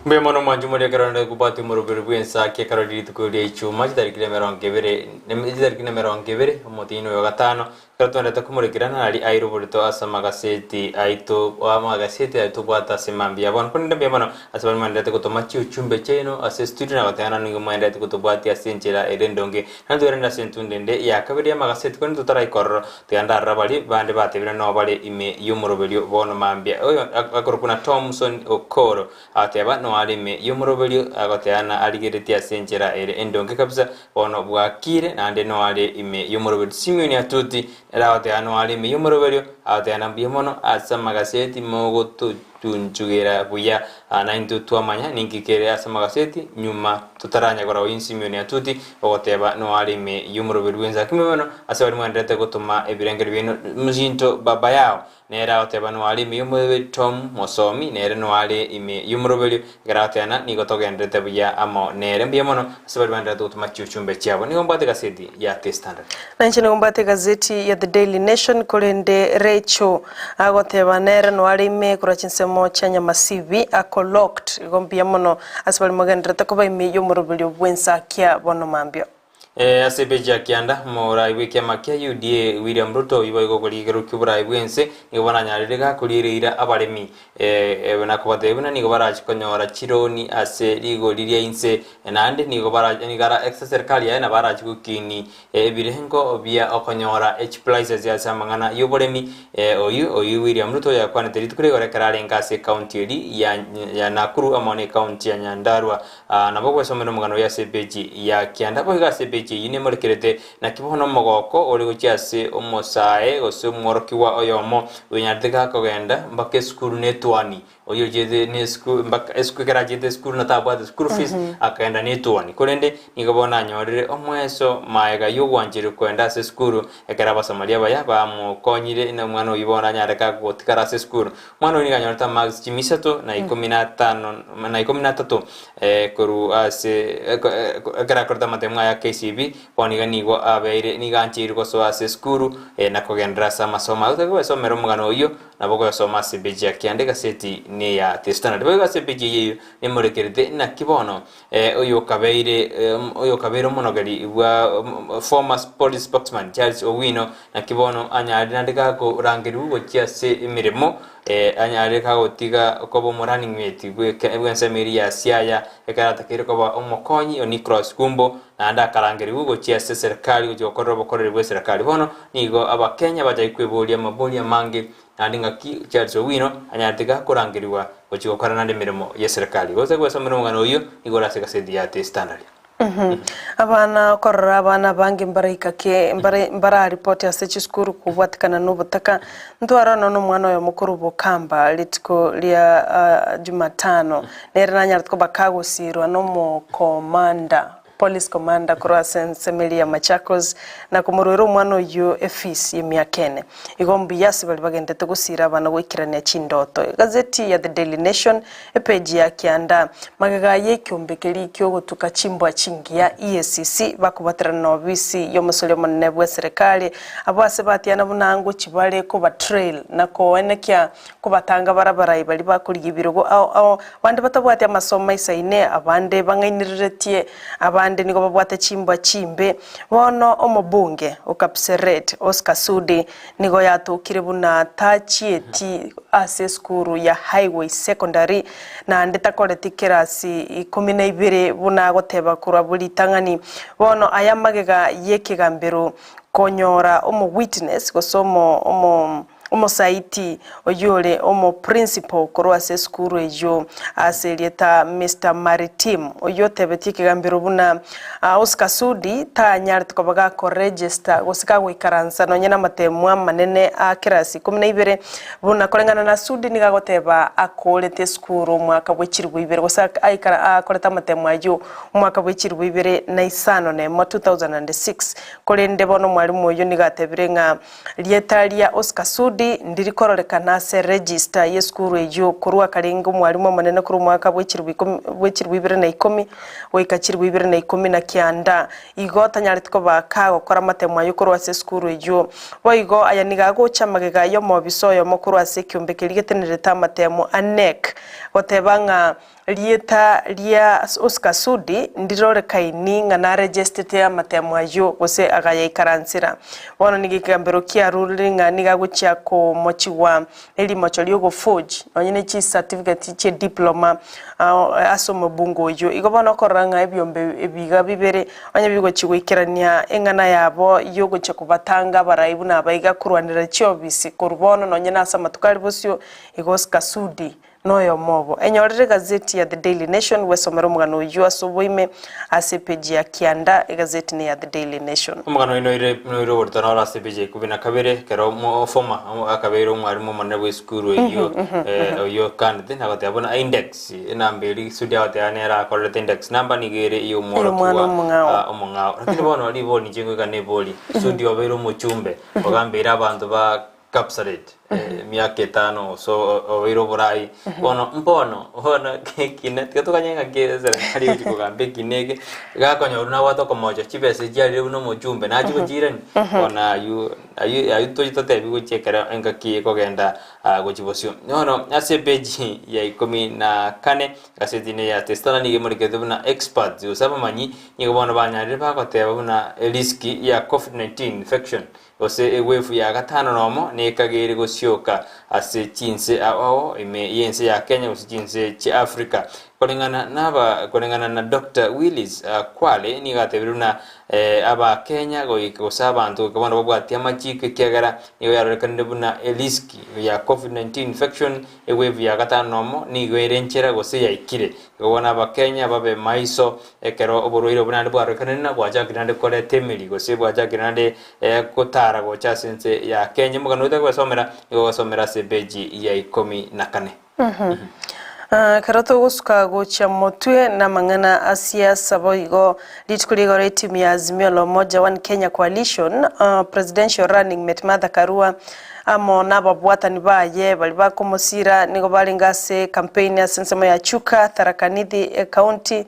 Mbuya mono mwanche moria ekero rende kobwatia omoroberi bw'ensaki ekero rituko ria ichuma chitariki emerongo ebere Chitariki nemerongo ebere, omotienyi oyo o gatano, ekero twenderete komorekerana aria aire oborito ase amagaseti aito amagaseti aye tobwate ase mambia bono. Korende mbuya mono ase baria mwenderete gotoma chiuchumbe chiaino ase estudio na gotebana nigo mwenderete gotobwatia ase enchera ere endonge. Naende twerende ase entunda ende ya kabere y'amagaseti korende totaraika ororo, tiga ndarora baria bande batebire noo bare ime y'omoroberio bono mambia. Oyo akorokwa na Thomson Okoro Agateba, Noare ime y'omoroberio, agoteba na arigeretie ase enchera ere endonge kabisa, bono bwakire, naende noare ime y'omoroberio. Simioni Atuti nere agoteba, Noare ime y'omoroberio, agoteba na mbuya mono ase amagaseti mogoto. Gotunchugera buya, naintwe twamanya ninki kere ase amagaseti, nyuma totaranyagora oyio Simeoni Atuti ogoteba noare ime y'omoroberi bw'ense. Lakini bono ase baria mwenderete gotoma ebirengero biaino mosinto baba yao, nere agoteba noare ime y'omoroberi Tom mosomi, nere noare ime y'omoroberio, ekero agoteba nigo togenderete buya amo nere. Mbuya mono ase baria baenderete gotoma chiuchumbe chiabo. Nigo mbwate egaseti ya The Standard. Nainche nigo mbwate egazeti ya The Daily Nation, korende Rachel agoteba nere noare ime korwa chinsemo chia Nyamasibi ako locked. Igo mbuya mono ase baria mogendererete koba ime y'omoroberio bw'ensakia bono mambia. Ase epeji ya kianda, omorai bw'ekiama kia UDA William Ruto oyio boigo okorigereria ki'oborai bw'ense nigo baranyarire gakoriera eira abaremi na kobatebia buna nigo barache konyora chironi ase rigori ria inse naende nigo bara nigo ara ase serikali yaye nabo arache gokinia ebirengo bia okonyora echiprices ase amang'ana y'oboremi oyio oyio William Ruto oyakwanete rituko rigoro ekero arenge ase ecounty eri ya ya Nakuru amo na ecounty ya Nyandarua. Nabo ogwesomera omogano oyo ase epeji ya kianda. Boigo ase epeji eyio nemorekerete naki bono omogoko ore gochia ase omosae gose omworokigwa oyomo oyonyarete gakogenda mpaka esukuru netwani. Oyio ochiete nesuku mpaka esuku ekero achiete esukuru natabwate school fees akagenda netwani. Korende nigo bono anyorire omweso maega yogwancherwa kogenda ase esukuru ekero abasamaria abaya bamokonyire na omwana oyio bono anyare kagotigara ase esukuru. Omwana oyio nigo anyorete amarks chimia isato na ikomi na atano na ikomi na atato korwa ase ekero akorete amatemo aya KCB, bono iga nigo abeire nigo ancheirwe gosoa ase esukuru na kogenderera ase amasomo aye. Otagete gwesomera omogano oyio nabo okoyosoma ase epeji ya kianda egaseti neya The Standard. Boigo ase epeji eyio eyio nemorekerete naki bono oyokabeire oyokabeire omonogeri bwa former police spokesman Charles Owino Naki bono anyare naende gakorangerigwa gochia ase emeremo, anyare gagotiga koba omorunning mate bw'ensemo eria ya Siaya, ekero atakeire koba omokonyi o Nicholas Gumbo, naende akarangerigwa gochia ase eserekari gochia gokorera obokoreri bw'eserekari. Bono nigo Abakenya bachake kweboria amaborio amange naende ng'aki Charles Owino anyarete gakorangerigwa gochia gokora naende emeremo y'eserekari. Gose gwesomera omogano oyio nigo ore ase egaseti ya The Standard. Abana okorora abana abange mbaraika ke mbare mbararipoti ase chisukuru kobwatikana na obotaka. Ntwarora nonya omwana oyomo korwa Bokamba rituko ria Jumatano nere nanyarete koba kagosirwa na omokomanda police commander korwa ase ensemo eria ya Machakos na komorwera omwana oyio efees y'emiaka ene. Igo mbuya ase baria bagenderete gosira abana goikerania chindoto. Egazeti ya The Daily Nation Epeji ya kianda, magega y'ekiombe keria ki'ogotuka chimbwa chingiya, EACC, bakobaterana na obisi y'omosori omonene bw'eserekari, abwo ase batiana buna ngochia bare koba trail na koenekia kobatanga barabarai baria bakorigia ebirogo ao ao, abande batabwati amasomo aisaine, abande bang'ainereretie, abande nigo babwate chimbwa chimbe. Bono omobunge o Kapseret, Oscar Sudi, Nigo yatokire buna tachieti ase esukuru ya Highway Secondary, naende takoreti kerasi ikomi na ibere buna agoteba korwa bo ritang'ani. Bono aya magega y'ekegambero konyora omo witness gose omo omo omosaiti oyio ore omo principal korwa ase esukuru eyio ase erieta Mister Maritim oyio otebetie ekegambero buna Oscar Sudi tanyarete koba gakoregister gose kagoikaransa nonye namateemwa amanene a kerasi ikomi na ibere, buna koreng'ana na Sudi nigo agoteba akoorete esukuru omwaka bwe chilifu ibere gose aikara akorete amateemwa ayio omwaka bwe chilifu ibere na isano na emo, 2006. Korende bono omwalimu oyio nigo atebire ng'a Rieta ria Oscar Sudi ndirikororekana ase register y'esukuru eyio korwa karenge omwalimu omonene korwa omwaka bwe chilifu ikomi bwe chilifu ibere na ikomi goika chilifu ibere na ikomi na kianda. Igo tanyareti koba kagokora amatemo ayio korwa ase esukuru eyio. Boigo aya nigo agocha magega y'omobisa oyomo korwa ase ekiombe keria getenerete amatemo a NEC goteba ng'a Rieta ria Oscar Sudi ndirorekaini ng'a narejestete amatemo ayio gose agayaikaransera. Bono nigo ekegambero kiarurire ng'a nigo agochia komochigwa nerimocho riogoforge nonye ne chicertificate chie diploma ase omobungo oyio. Igo bono okorora ng'a ebiombe ebi iga bibere onye bigochia goikerania eng'ana yabo yogochia kobatanga abarai buna aba iga korwanera chiofisi korwa bono nonye nase amatuko aria bosio igo Oscar Sudi. Noyomo obo. Enyorere egazeti ya The Daily Nation bwesomere omogano oyio ase oboime ase epeji ya kianda egazeti ne ya The Daily Nation. Omogano oyo noire noire oborito noro ase epeji ya ikomi na kabere ekero omo former akabeire omwarimu omonene bwe esukuru eyio oyio Kanditi nagoteba buna index enamba eria Sudi agoteba nere akorerete index number nigo ere eya Ey'omwana omworokigwa omong'ao. omong'ao. Lakini bono ribori ninche ngoika nebori Sudi obeire omochumbe ogambeire abanto ba Kapsaret, emiaka etano gose obeire oborai, bono mbono bono ekina tiga toganye ng'aki eserekari egochi kogamba ekina eke, gakonyorwa nabwate okomocha chibesa echi chiarire buna omochumbe nachi gochiirani, bono aywo aywo aywo tochi totebi gochia ekero engaki ekogenda gochia bosio. Bono ase epeji ya ikomi na kane, egaseti ene ya The Standard nigo emorekete buna experts gose abamanyi, nigo bono banyarire bagoteba buna eriski ya Covid-19 infection Gose egwefu ya gatano nomo nekageire gosioka ase chinse ao ao ime y'ense ya Kenya gose chinse chia Africa. Koreng'ana naba koreng'ana na Doctor Willis Kwale nigo atebire buna aba Kenya goika gose abanto goika bono babwatie amachiko ekiagera nigo yarorekanire buna erisk ya Covid-19 infection egwefu ya gatano nomo nigo ere enchera gose yaikire. Igo bono Abakenya babe maiso ekero oborwaire obo naende bwarorekanire na bwachakire naende koreta emeri gose bwachakire naende gotara gocha ase ense ya Kenya. Omogano oyo tari nigo ogosomera ase epeji ya ikomi na kane. Ekero togosuka gochia motwe namang'ana a siasa boigo rituko rigoro etimu ya Azimio la Umoja One Kenya Coalition Presidential Running Mate Martha Karua Amo nababwatani baye baria bakomosiira nigo barenge ase campaign ase ensemo ya Chuka, Tharaka Nithi ecounty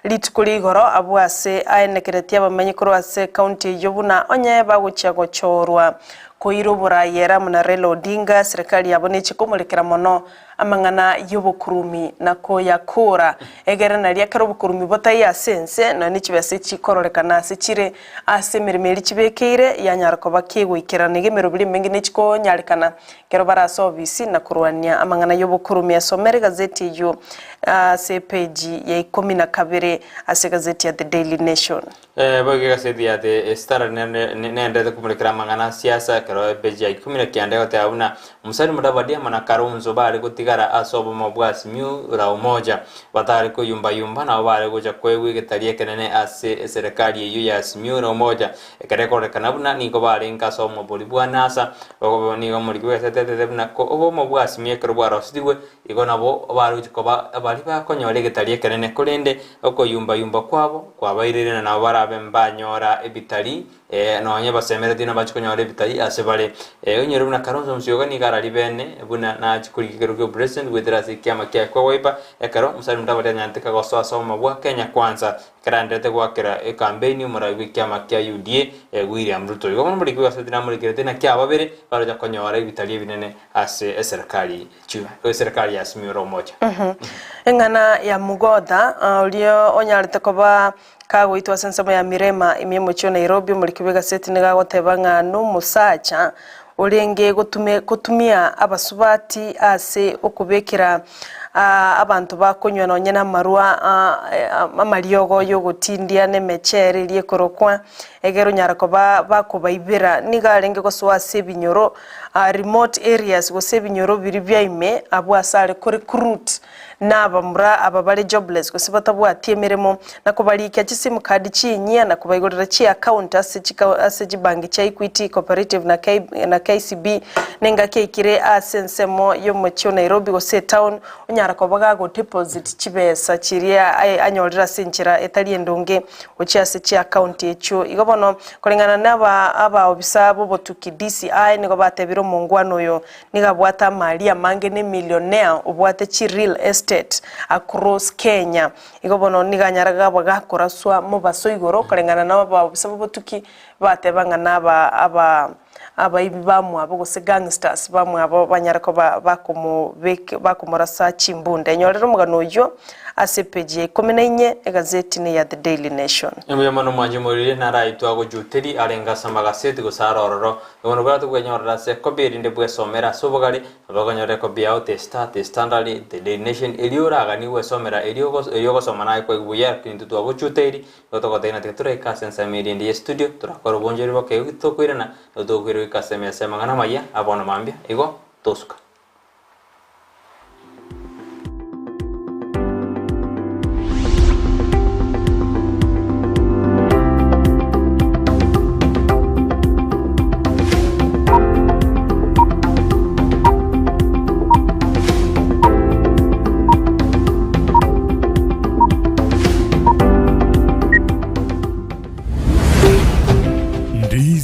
rituko rigoro abwo ase aenekeretie abamenyi korwa ase ecounty eyio buna onye bagochia gochorwa koira oboraai ere amo na Raila Odinga serikali yabo neche komorekera mono amang'ana y'obokurumi na koyakora, egere nario ekero obokurumi botaiyo ase ense, nonya ne chibesa echikororekana ase chire ase emeremo eria chibekeire, yanyara koba kegoikerana. Iga emeroberi emenge nechikonyarekana ekero bare ase obisi na korwania amang'ana y'obokurumi. Esomere egazeti eyio ase epeji ya ikomi na kabere ase egazeti ya The Daily Nation. Boigo egaseti ya The Standard nendete komorekera amang'ana a siasa ekero epeji ya ikomi na kianda egoteba buna Musalia Mudavadi amo na Kalonzo bare gotigara ase obomo bwa Azimio la Umoja batare koyumbayumba nabo bare gocha koegwa egetari ekenene ase eserekari eyio ya Azimio la Umoja ekero ekororekana buna nigo barenge ase obomo boria bwa NASA nigo omoriki bw'egaseti atebete buna ko obomo bwa Azimio ekero bwarosetigwe Igo nabo baroche koba baria bakonyora egetari ekenene, korende okoyumba-yumba kwabo kwabairire, na nabo barabe mbanyora ebitari, ee, nonya basemeretie nabache konyora ebitari ase bare. Ee, onyore buna Kalonzo Musyoka nigo arari bene buna nache korigia ekerogo kia obopresident goetera ase ekiama kiaye kwa Wiper, ekero Musalia Mudavadi anyarete kagosoa ase obomo bwa Kenya Kwanza, ekero aenderete goakera ekampeini omorai bw'ekiama kia UDA, William Ruto. Igo bono omoriki bw'egaseti namorekerete naki aba babere baroche konyora ebitari ebinene ase eserekari Eserekari ya Azimio la Umoja. Eng'ana ya Mugodha, oria onyarete koba kagoitwa ase ensemo ya Mirema ime y'omochie o Nairobi, omoriki bw'egaseti nigo agoteba ng'a nomosacha orenge gotume gotumia abasubati ase okobekera abanto bakonywa nonye namarwa amariogo y'ogotindia na emechere eria ekorokwa egere onyare koba bakobaibera. Nigo arenge gosoa ase ebinyoro remote areas gose ebinyoro biria bia ime abwo ase are ko recruit na abamura aba bare jobless gose batabwati emeremo na kobarikia chisim card chinyia na kobaigorera chi account ase chika ase chibanki chia Equity, Cooperative na K na KCB na engaki yaikire ase ensemo y'omochie o Nairobi gose etown onyara koba gago deposit chibesa chiria anyorire ase enchera etari endonge gochia ase chiaccount echio. Igo bono koreng'ana naba abaobisa b'obotuki DCI nigo batebire omongwana oyo nigo abwate amari amange ne millionaire obwate chi real estate across Kenya. Igo bono nigo anyare gaba gakoraswa mobaso igoro koreng'ana na abaobisa b'obotuki bateba ng'a naba aba abaibi bamwabo gose gangsters bamwabo banyare koba bakomobek bakomorasa chimbunde. Enyorere omogano oyio ase epeji ya ikomi na inye egazeti ne ya The Daily Nation. Mbuya mono mwanche morire naraitwe agochuteri arenge ase amagaseti gose are ororo. Igo nobwate bwenyorera ase ekobi erinde bwesomere ase obogare, nabo okonyora ekobi yao The Star, The Standard, The Daily Nation erio oraganie gwesomera erio erio ogosoma naye kwaigwa buya lakini intwe twagochuteiri Igo togoteba ng'a tiga toraike ase ensemo eria ende ye studio, torakore obonchori boke igo titokoirana, nigo tokoirwa goika ase emesa y'amang'ana amaya, a bono mambia, igo tosuka.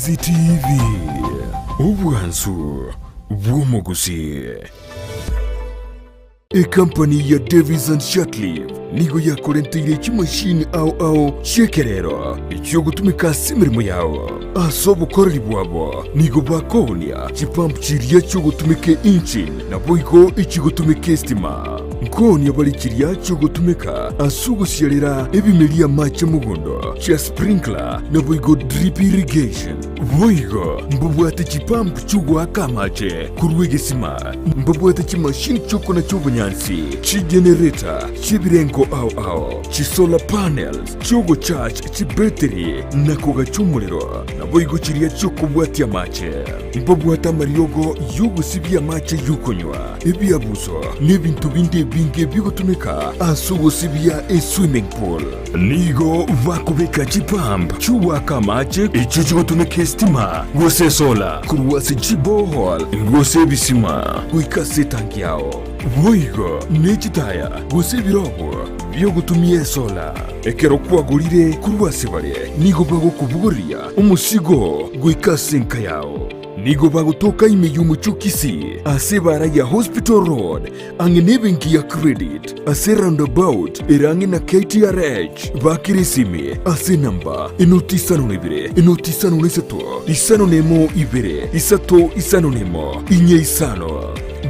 Ndizi TV, obwansu bw'omogusii. Ekampani ya Davis and Shirtliff nigo yakorenteire chimashini ao ao chi'ekerero echiogotumeka ase emeremo yao. Ase obokoreri bwabo nigo bakoonia chipump chiria chiogotumeka engine naboigo echigotumeka estima. Nkoonia bare chiria chiogotumeka ase ogosiarera ebimeria amache mogondo chia sprinkler naboigo drip irrigation. Boigo mbabwate chipump chi'ogoaka amache korwa egesima, mbabwate chimashini chi'okonacha obonyansi, chigenerator chi'ebirengo ao ao, chisolar panels chi'ogocharge chibetiri na kogacha omorero, naboigo chiria chi'okobwatia amache. Mbabwate amariogo y'ogosibia amache y'okonywa, ebiabuso, na ebinto binde ebinge bigotumeka ase ogosibia eswimming pool. Nigo bakobeka chipump chi'ogoaka amache echio chigotumeka esitima gose esola korwa ase chiborehole gose ebisima goika ase etanki yao. Boigo ne chitaya gose ebirobo bi'ogotumia esola. Ekero kwagorire korwa ase bare, nigo bagokobogoreria omosigo goika ase enka yao. Nigo bagotoka ime y'omochie o Kisii ase ebaara ya Hospital Road ang'e nebenki ya Credit ase roundabout ere ang'e na KTRH. Bakera esimi ase enamba enoti isano na ibere enoti isano na isato isano na emo ibere isato isano na emo inye isano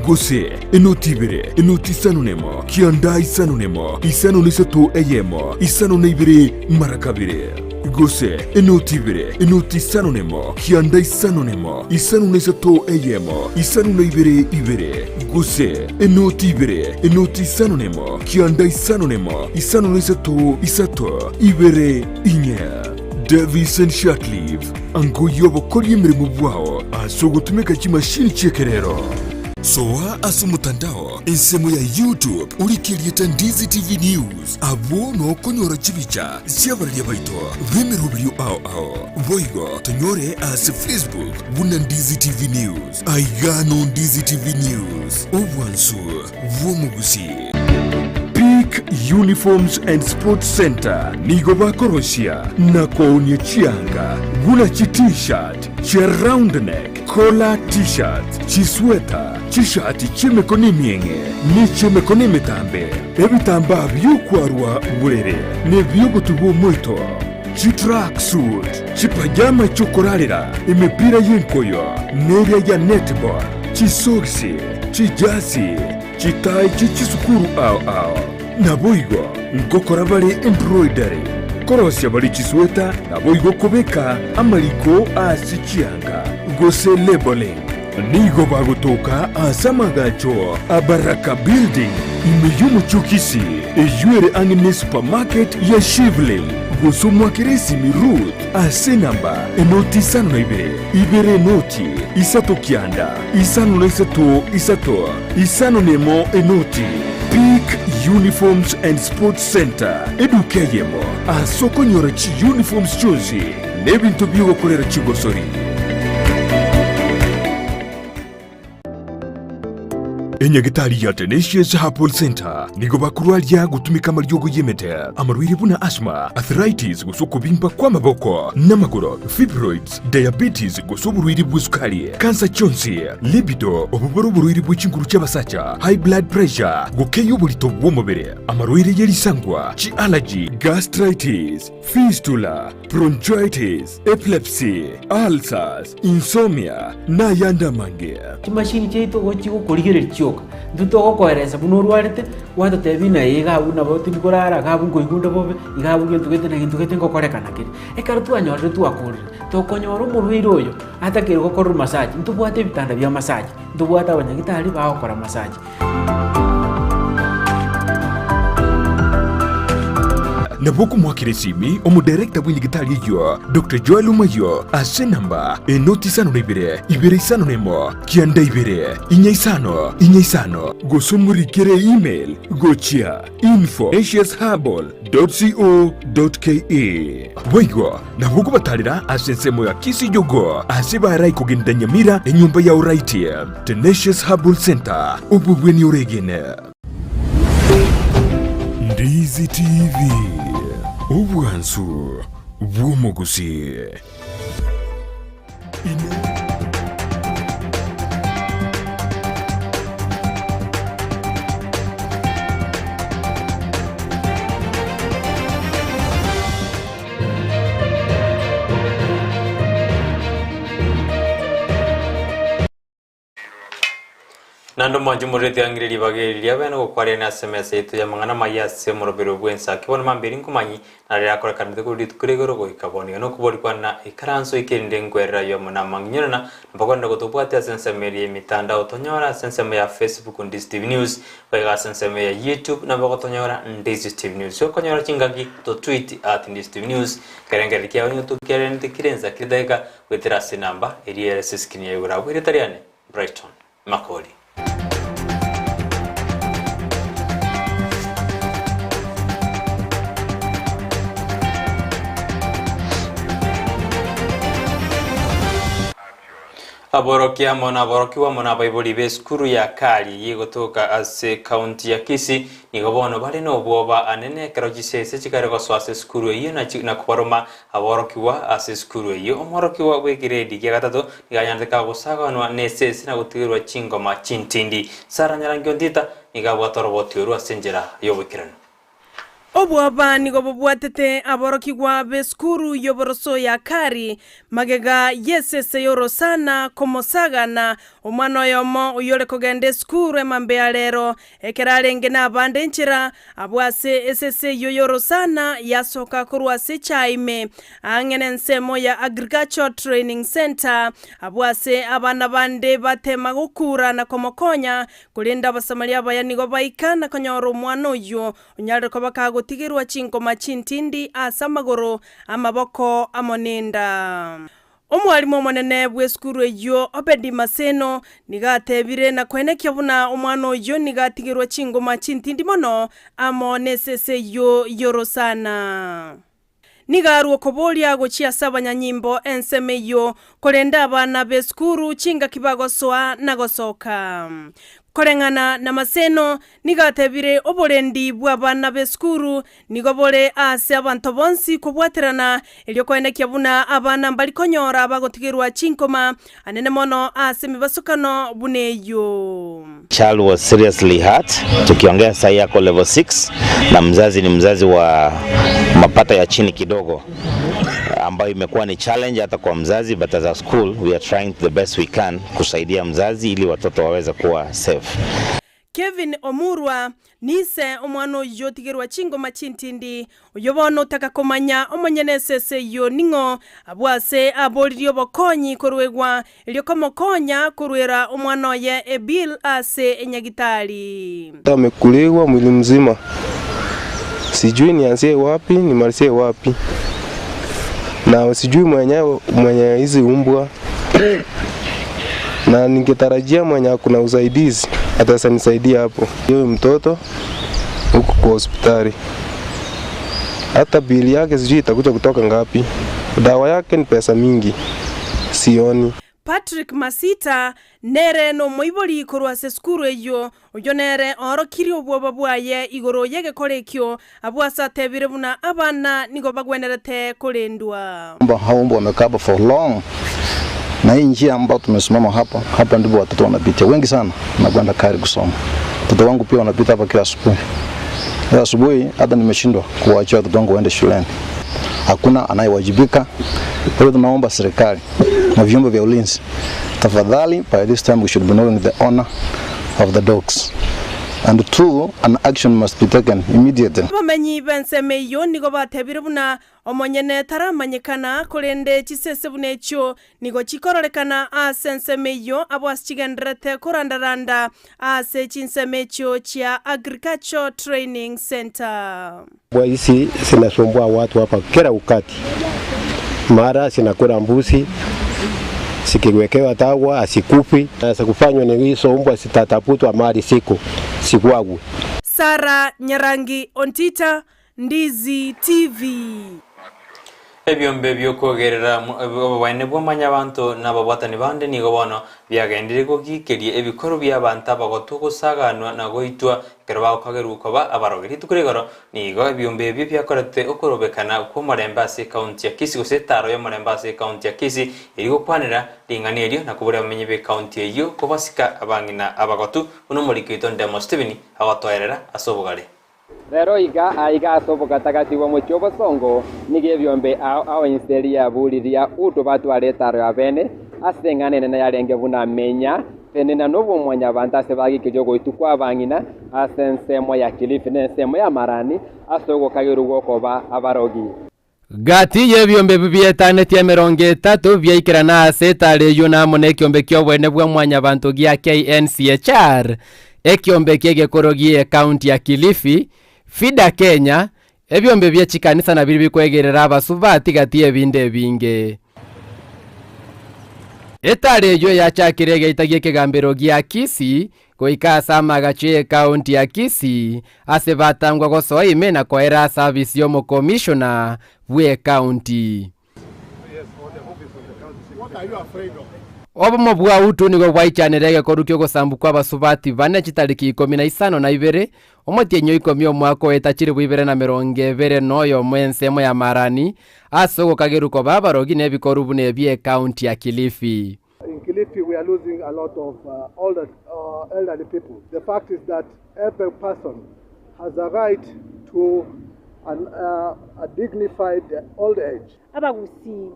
gose enoti ibere enoti isano na emo kianda isano na emo isano na isato eyemo isano na ibere mara kabere gose enoti ibere enoti isano na emo kianda isano na emo isano na isato eyemo isano na ibere ibere gose enoti ibere enoti isano na emo kianda isano na emo isano na isato isato ibere inye. Davison Shirtliff angoyia obokoria emeremo bwao ase ogotumeka chimashini chi'ekerero. Soa ase omotandao ensemo ya YouTube orike erieta Ndizi TV News abwo nokonyora chibicha chi'abararia baito b'emeroberio ao ao. Boigo tonyore ase Facebook buna Ndizi TV News. Aiga no Ndizi TV News, obwansu bw'omogusii. Peak Uniforms and Sports Centre nigo bakorosia na koonia chianga buna chi T-shirt, chia round neck, collar T-shirts, chisweta, chishati chi'emekono emieng'e ne chi'emekono emetambe, ebitambaa bi'okwarwa borere na ebi'ogotuba omoito, chitracksuit, chipajama chi'okorarera, emepira y'enkoyo neria ya netball, chisogisi, chijasi, chitai chie chisukuru ao ao. Naboigo ngokora bare embroidery, korosia bare chisweta, naboigo kobeka amariko ase chianga, gose labeling. Nigo bagotoka ase amagacho a Baraka Building, ime y'omochie o Kisii, eyio ere ang'e ne supermarket ya Shivling. Gose omwakere esimi Ruth ase enamba enoti isano na ibere, ibere enoti, isato kianda, isano na isato isato, isano na emo enoti. Peak Uniforms and Sports Centre, eduka eyemo ase okonyora chiuniforms chionsi n'ebinto bi'ogokorera chigosori. Enyagitari ya Tenacious Herbal Centre nigo bakorwaria gotumeka amariogo y'emete, amarwaire buna asthma, arthritis gose okobimba kw'amaboko n'amagoro, fibroids, diabetes gose oborwaire bw'esukari, kansa chionsi, libido, obwo bore oborwaire bwe chinguru chi'abasacha, high blood pressure, gokeyia oborito bw'omobere, amarwaire ye risangwa, chi'allergy, gastritis, fistula, bronchitis, epilepsy, ulcers, insomnia, na ayande amange. Chimashini chiaito igo chigokorigereria chioka, intwe togokoeresa buna orwarete, gwatotebia ng'a iga abwo nabo tindi korara, iga abwo nkoigwa onde bobe, iga abwo gento gete na gento gete ngokorekana kere. Ekero twanyorire twakorire, tokonyora omorwaire oyo atakeire gokorerwa massage, ntobwate ebitanda bia massage, ntobwate abanyagitari bagokora massage. Nabo okomoakera esimi omodirector bw'enyagitari eyio, Doctor Joel Omayio, ase enamba enoti isano na ibere, ibere isano na emo, kianda ibere, inya isano, inya isano, gose omorikere email gochia info asiasherbal.co.ke. Boigo nabo okobatarera ase ensemo ya Kisii Jogoo ase barai kogenda Nyamira enyomba ya Oraiti. Tenacious Herbal Center, obobweni oregene. Ndizi TV, obwansu bw'omogusii. Ine. Naende omwanche omorweti ang'ire ribaga eri riabe na gokwarerania ase emesa yaito y'amang'ana amaya ase omoroberi bw'ensa. Ki bono mambia rinkomanyi, na riria akorekanete korwa rituko ria igoro goika bono. Iga nokobori kwane na ikaranso eke erinde nkwerere ayio amo namang'inyonana, na bakorenda gotobwatia ase ensemo eria y'emitandao tonyore ase ensemo ya Facebook Ndizi TV News, boigo ase ensemo ya YouTube nabo ogotonyora Ndizi TV News. Okonyora chingaki to tweet at Ndizi TV News, ekerengererio kiao nigo tokiarenete kire ensa kire dakika goetera ase enamba eria ere ase escreen ya igoro abwo erieta riane Brighton Makori. Aborokia amo naborokigwa amo nabaibori b'esukuru ya Kali eyio egotoka ase ekaunti ya Kisii nigo bono bare nobwoba anene ekero chisese chikare gosoa ase esukuru eyio na kobaroma aborokigwa ase esukuru eyio. Omworokigwa bw'egiredi gia gatato nigo anyarete kagosaganwa nesese na gotigerwa chingoma chintindi. Sarah Nyarangi Ontita nigo abwate oroboti orwo ase enchera y'oboikeranu. Obwoba nigo bobwatete aborokigwa b'esukuru y'oboroso ya Kari, magega y'esese y'orosana komosagana omwana oyomo oyore kogenda esukuru emambia ya rero, ekero arenge nabande enchera, abwo ase esese eyio y'orosana yasoka korwa ase echae ime, ang'e nensemo ya Agricultural Training Centre, abwo ase abana bande batema gokura na komokonya Korende Abasamaria abaya nigo baika na konyora omwana oyio, onyarire koba kagotigerwa chinkoma chintindi ase amagoro, amaboko amo nenda. Omwalimu omonene bw'esukuru eyio, Obedi Maseno, nigo atebire na koenekia buna omwana oyio nigo atigerwa chingoma chintindi mono amo nesese eyio y'orosana. Nigo arua okoboria gochia ase abanyanyimbo ensemo eyio, korende abana b'esukuru chingaki bagosoa na gosoka. Koreng'ana namaseno, nigo atebire oborendi bw'abana b'esukuru nigo bore aase abanto bonsi kobwaterana, erio koenekia buna abana mbari konyora bagotigerwa chinkoma anene mono ase emebasokano buna eyio. Child was seriously hurt, tukiongea sahi ako level 6 na mzazi ni mzazi wa mapato ya chini kidogo ambayo imekuwa ni challenge hata kwa mzazi but as a school we are trying the best we can kusaidia mzazi ili watoto waweze kuwa safe. Kevin Omurwa, Nise omwana oyio otigerwa chingoma chintindi, oyio bono otaka komanya omonyene esese eyio ning'o, abwo ase aboririe obokonyi koruegwa, erio komokonya koruera omwana oye ebill ase enyagitari. Amekuliwa mwili mzima, sijui nianzie wapi nimalizie wapi, na sijui mwenye mwenye hizi umbwa na ningetarajia mwenye kuna usaidizi atasanisaidia hapo. Huyu mtoto huku kwa hospitali, hata bili yake sijui itakuja kutoka ngapi, dawa yake ni pesa mingi, sioni. Patrick Masita nere nomoibori korwa ase esukuru eyio, oyio nere oorokirie obwoba bwaye igoro y'egekora ekio, abwo ase atebire buna abana nigo bagwenerete korendwa. Hao mbwa wamekaa hapa for long, na hii njia ambayo tumesimama hapa hapa ndipo watoto wanapitia wengi sana na kwenda Kari kusoma. Watoto wangu pia wanapita hapa kila asubuhi. Kila asubuhi hata nimeshindwa kuwaachia watoto wangu waende shuleni, hakuna anayewajibika. Kwa hiyo tunaomba serikali na vyombo vya ulinzi, tafadhali, by this time we should be knowing the owner of the dogs and two, an action must be taken immediately. Abamenyi b'ensemo eyio nigo batebire buna omonyene taramanyekana, korende chisese buna echio nigo chikororekana ase ensemo eyio abwo ase chigendererete korandaranda ase chinsemo echio chia Agriculture Training Centre. Mbwa hizi zinasumbua watu hapa kila wakati, mara zinakula mbuzi, zikiwekewa dawa hazikufi. Sasa kufanywa ni hizo mbwa zitatafutwa mahali ziko zikuagwe. Sarah Nyarangi Ontita, Ndizi TV. Ebiombe bi'okwegerera obobaene bwa mwanyabanto na ababwatani bande nigo bono biagenderire gogiikeria ebikoro bi'abanto abagotu gosaganwa na goitwa ekero bagokagerwa koba abarogi. Rituko rigoro nigo ebiombe ebio biakorete okorobekana kw'omorembe ase ekaunti ya Kisii gose etaaro y'omorembe ase ekaunti ya Kisii erio gokwanera ring'ana erio na koboria abamenyi b'ekaunti eyio kobasika abang'ina abagotu buna omoriki oito Ndemo Stephen agotoerera ase obogare. Rero iga aiga ase obogatagati bw'omochie obosongo, nigo ebiombe ao ao inse riabu riria uto batware etaro y'abene, ase eng'ana enene yarenge buna menya, tenena nobw'omwanyabanto ase bagikirie ogoitwa kw'abang'ina ase ensemo ya Kilifi na ensemo ya Marani ase ogokagerwa gw'okoba abarogi. Gati y'ebiombe ebi bietanetie emerongo etato biaikerana ase etaro eyio na amo nekiombe ki'oboene bwa Mwanyabanto gia KNCHR, ekiombe ki'egekoro gi'ecounty ya Kilifi, FIDA Kenya, ebiombe bie chikanisa na biria bikwegerera abasubati gati y'ebinde ebinge. Etaro eyio yachakire egeita gi'ekegambero gia Kisii goika ase amagacho y'ekaunti ya Kisii ase batangwa gosoa ime na koera ase afisi y'omokomishona bw'ekaunti. Obomo bwa Hutu nigo bwaichanire egekoru ki'ogosambu kw'abasubati bane chitariki ikomi na isano na ibere, omotienyi o ikomi omwaka oeta chilifu ibere na merongo ebere na oyomo ensemo ya Marani, ase ogokagerwa koba abarogi nebikoru buna ebi'ekaunti ya Kilifi. In Kilifi we are losing a lot of uh, older, uh, elderly people. The fact is that every person has a right to an, uh, a dignified old age. Abagusii,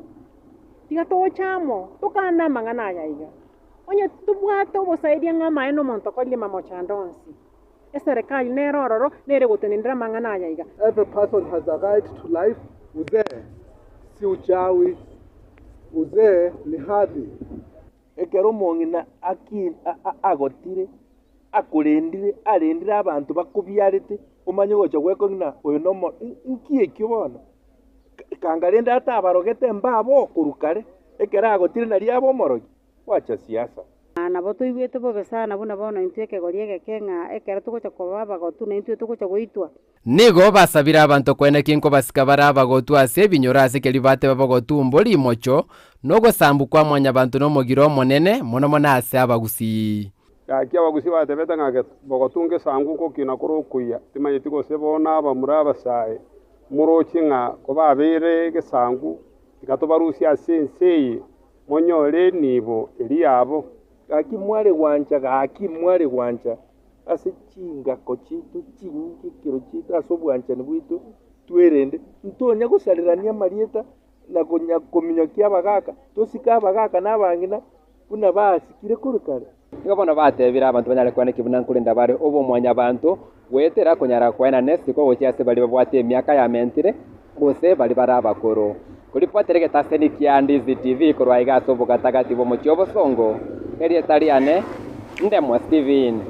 tiga toche amo, tokane amang'ana aya iga. Onye titobwate obosaidia ng'a amaene omonto okorire mamochando onsi, eserekari nere ororo, nere egotenenera amang'ana aya iga. Every person has a right to life, uzee si uchawi, uzee ni hadhi. Ekero omong'ina agotire, akorendire, arendire abanto bakobiarete, omanye gocha gwekong'ina ng'a oyo nomo inki ekio bono? Kanga rende atabarogete mbabo korwa kare, ekero agotire nario abe omorogi, gwacha siasa. Nabo toigwete bobe sana buna bono intwe ekegori egeke ng'a ekero togocha koba abagotu naintwe togocha goitwa. Nigo basabire abanto koenekia nkobasika bare abagotu ase ebinyoro ase keria bateba bogotumbo rimocho, na ogosambu kwa mwanyabanto nomogiro omonene, mono mono ase abagusii. Gaki abagusii batebete ng'a bogotunga esangu ngokina kore okuya, timanyeti gose bono abamura abasae moroche ng'a kobabeire egesangu, tiga tobarusie ase ense eye, monyore enibo eria yabo. Gaki mware gwancha, gaki mware gwancha ase chingako chiaito chinyinge ekero chiaito ase obwanchani bwaito twerende, ntonya gosarerania amarieta na konya kominyokia abagaka, tosike abagaka na abang'ina buna basikire korwa kare. Nigo bono batebire abanto banyare koenekia buna nkorenda bare obomwanyabanto, goetera konyara koenana esiko gochia ase baria babwate emiaka yamentire, gose baria bare abakoro. Koripotera egetaseni kia Ndizi TV korwa aiga ase obogatagati bw'omochie obosongo, erieta riane Ndemwa Stephen.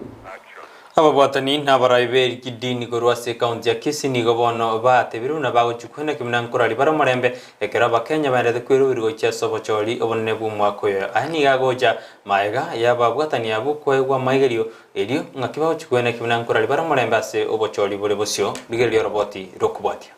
Ababwatani na abarai be kidini korwa ase ekaunti ya Kisii nigo bono batebire buna bagochia kwena kimina nkorari bare omorembe ekero abakenya baendete kweroberi gochia ase obochori obonene bw'omwaka oyo. Aya nigo agocha maega y'ababwatani abwo koegwa amaigerio erio ng'aki bagochia kwena kimina nkorari bare omorembe ase obochori bore bosio. Rigereria oroboti rokobwatia.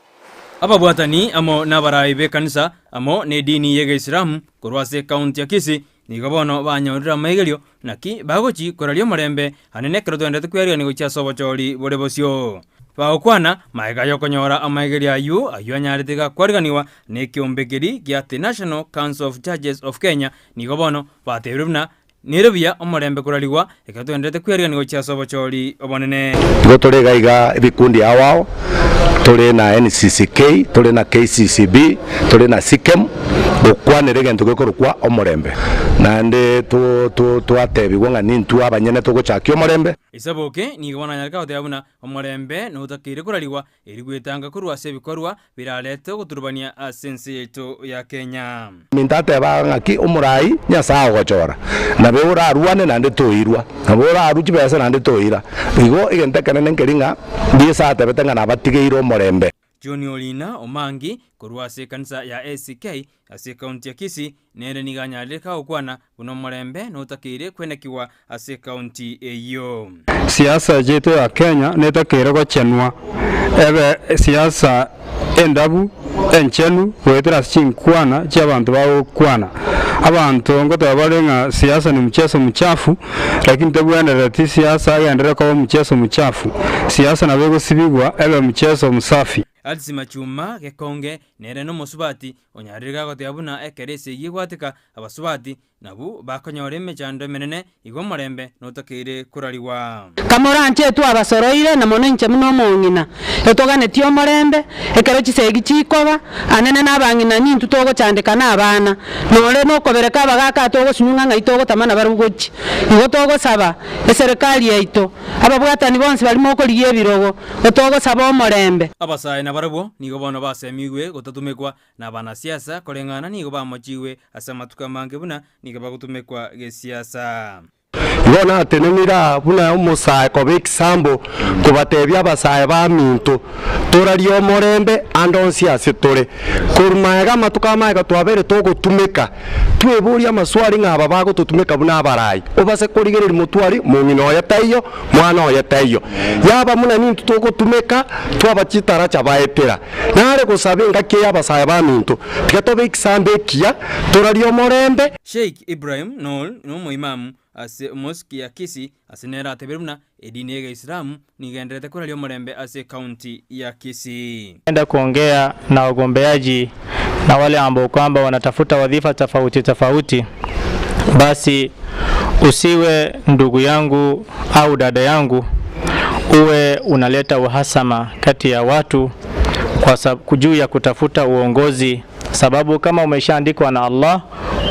Ababwatani amo nabarai b'ekanisa amo nedini y'Egeisilamu korwa ase ekaunti ya Kisii nigo bono banyorire amaigerio naki bagochi koraria omorembe ande nekero twenderete kwearigania gochia ase obochori bore bosio. Bagokwana magega y'okonyora amaigerio ayio, ayio anyarete gakwariganigwa nekiombe keria gia The National Council of Churches of Kenya nigo bono batebire buna Nere buya omorembe korarigwa, ekero togendererete kweriganigwa gochia ase obochori obonene. Igo tore iga iga ebikundi ao ao, tore na NCCK, tore na KCCB, tore na CKEM, gokwanera egento gekorokwa omorembe. Naende to to twatebigwa ng'a nintwe abanyene togochakia omorembe. Esaboke nigo bono anyareka goteba buna omorembe notakeire korarigwa Eri gwetanga korwa ase ebikorwa birarete ogoturubania ase ense yaito ya Kenya. Minto ateba ng'aki omorai Nyasae agochora, nabe orarwane naende toirwa, nabo orarue chibesa naende toira. Igo egento ekenene nkeri ng'a Yeso atebete ng'a nabatigeire omorembe. John Orina Omangi korwa ase ekanisa ya ACK ase ekaunti ya Kisii nere nigo anyarire kagokwana buna omorembe notakeire kwenekigwa ase ekaunti eyio. Siasa yaito ya Kenya netakeire gochenwa ebe siasa endabu, enchenu, goetera ase chinkwana chi'abanto bagokwana. Abanto ngoteba bare ng'a siasa ni mchezo mchafu, lakini tebwenereti siasa agenderere koba mchezo mchafu. Siasa nabo egosibigwa ebe mchezo msafi. Alice Machuma Gekonge nere nomosubati onyarire gagoteba buna ekero esegi egwateka abasubati Nabwo bakonyora emechando emenene, igo omorembe notakeire korarigwa. Kamoranche twabasoroire, na mono inche buna omong'ina, etoganetie omorembe, ekero chisegi chikoba, anene na abang'ina nintwe togochandeka na abana, nore nokobereka abagaaka aa togosinywa ng'a ng'ai togotama nabarabwo gochia. Igo togosaba eserekari yaito, ababwatani bonsi baria mokorigia ebirogo, gotogosaba omorembe. Abasae nabarabwo nigo bono basemigwe gotatumekwa Na abanasiasa koreng'ana nigo bamochigwe ase amatuko amange buna nigo bagotumekwa gesiasa. Igo natenenire aa buna omosae koba ekisambo, kobatebia abasae baminto, Torarie omorembe ande onsi ase tore. Korwa magega amatuko a magega twabeire togotumeka, tweborie amaswali ng'a aba bagototumeka buna abarai, obase korigereria motwari mong'ina oye taiyo, mwana oye taiyo. Yaba buna nintwe togotumeka, twaba chitaracha baetera. Nare gosaba engaki eye abasae baminto, tiga tobe ekisambe ekiya, torarie omorembe. Sheikh Ibrahim Noor nomoimamu ase Mosque ya Kisii ase nere atebire buna edini y'egeisilamu nigo enderete koraria omorembe ase ecounty ya Kisii. Enda kuongea na wagombeaji na wale ambao kwamba wanatafuta wadhifa tofauti tofauti, basi usiwe ndugu yangu au dada yangu uwe unaleta uhasama kati ya watu kwa juu ya kutafuta uongozi, sababu kama umeshaandikwa na Allah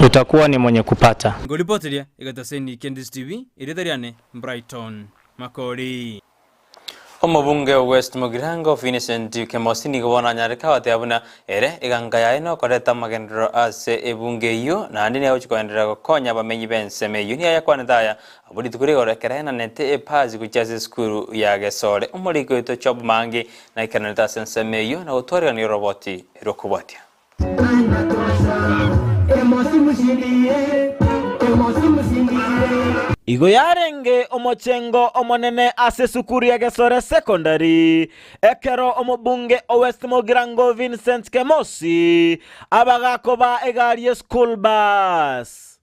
utakuwa ni mwenye kupata. Ngoripoteria egetaseni kia Ndisi TV, erieta riane Brighton Makori. Omobunge o West Mugirango Vincent Kemosi nigo bono anyarete goteba buna ere eganka yaye nokoreta amagenderero ase ebunge eyio naende nigo agochia kogenderera gokonya abamenyi b'ensemo eyio. Nigo ayakwanete aya abwo rituko rigoro ekero aenanete epasi gochia ase esukuru ya Gesore. Omoriki oito Job Mangi naikeranete ase ensemo eyio na gotwarigania oroboti rw'okobwatia. Igo yarenge omochengo omonene ase esukuru ya Gesore Secondary ekero omobunge o West Mugirango Vincent Kemosi abagakoba egari ye school bus.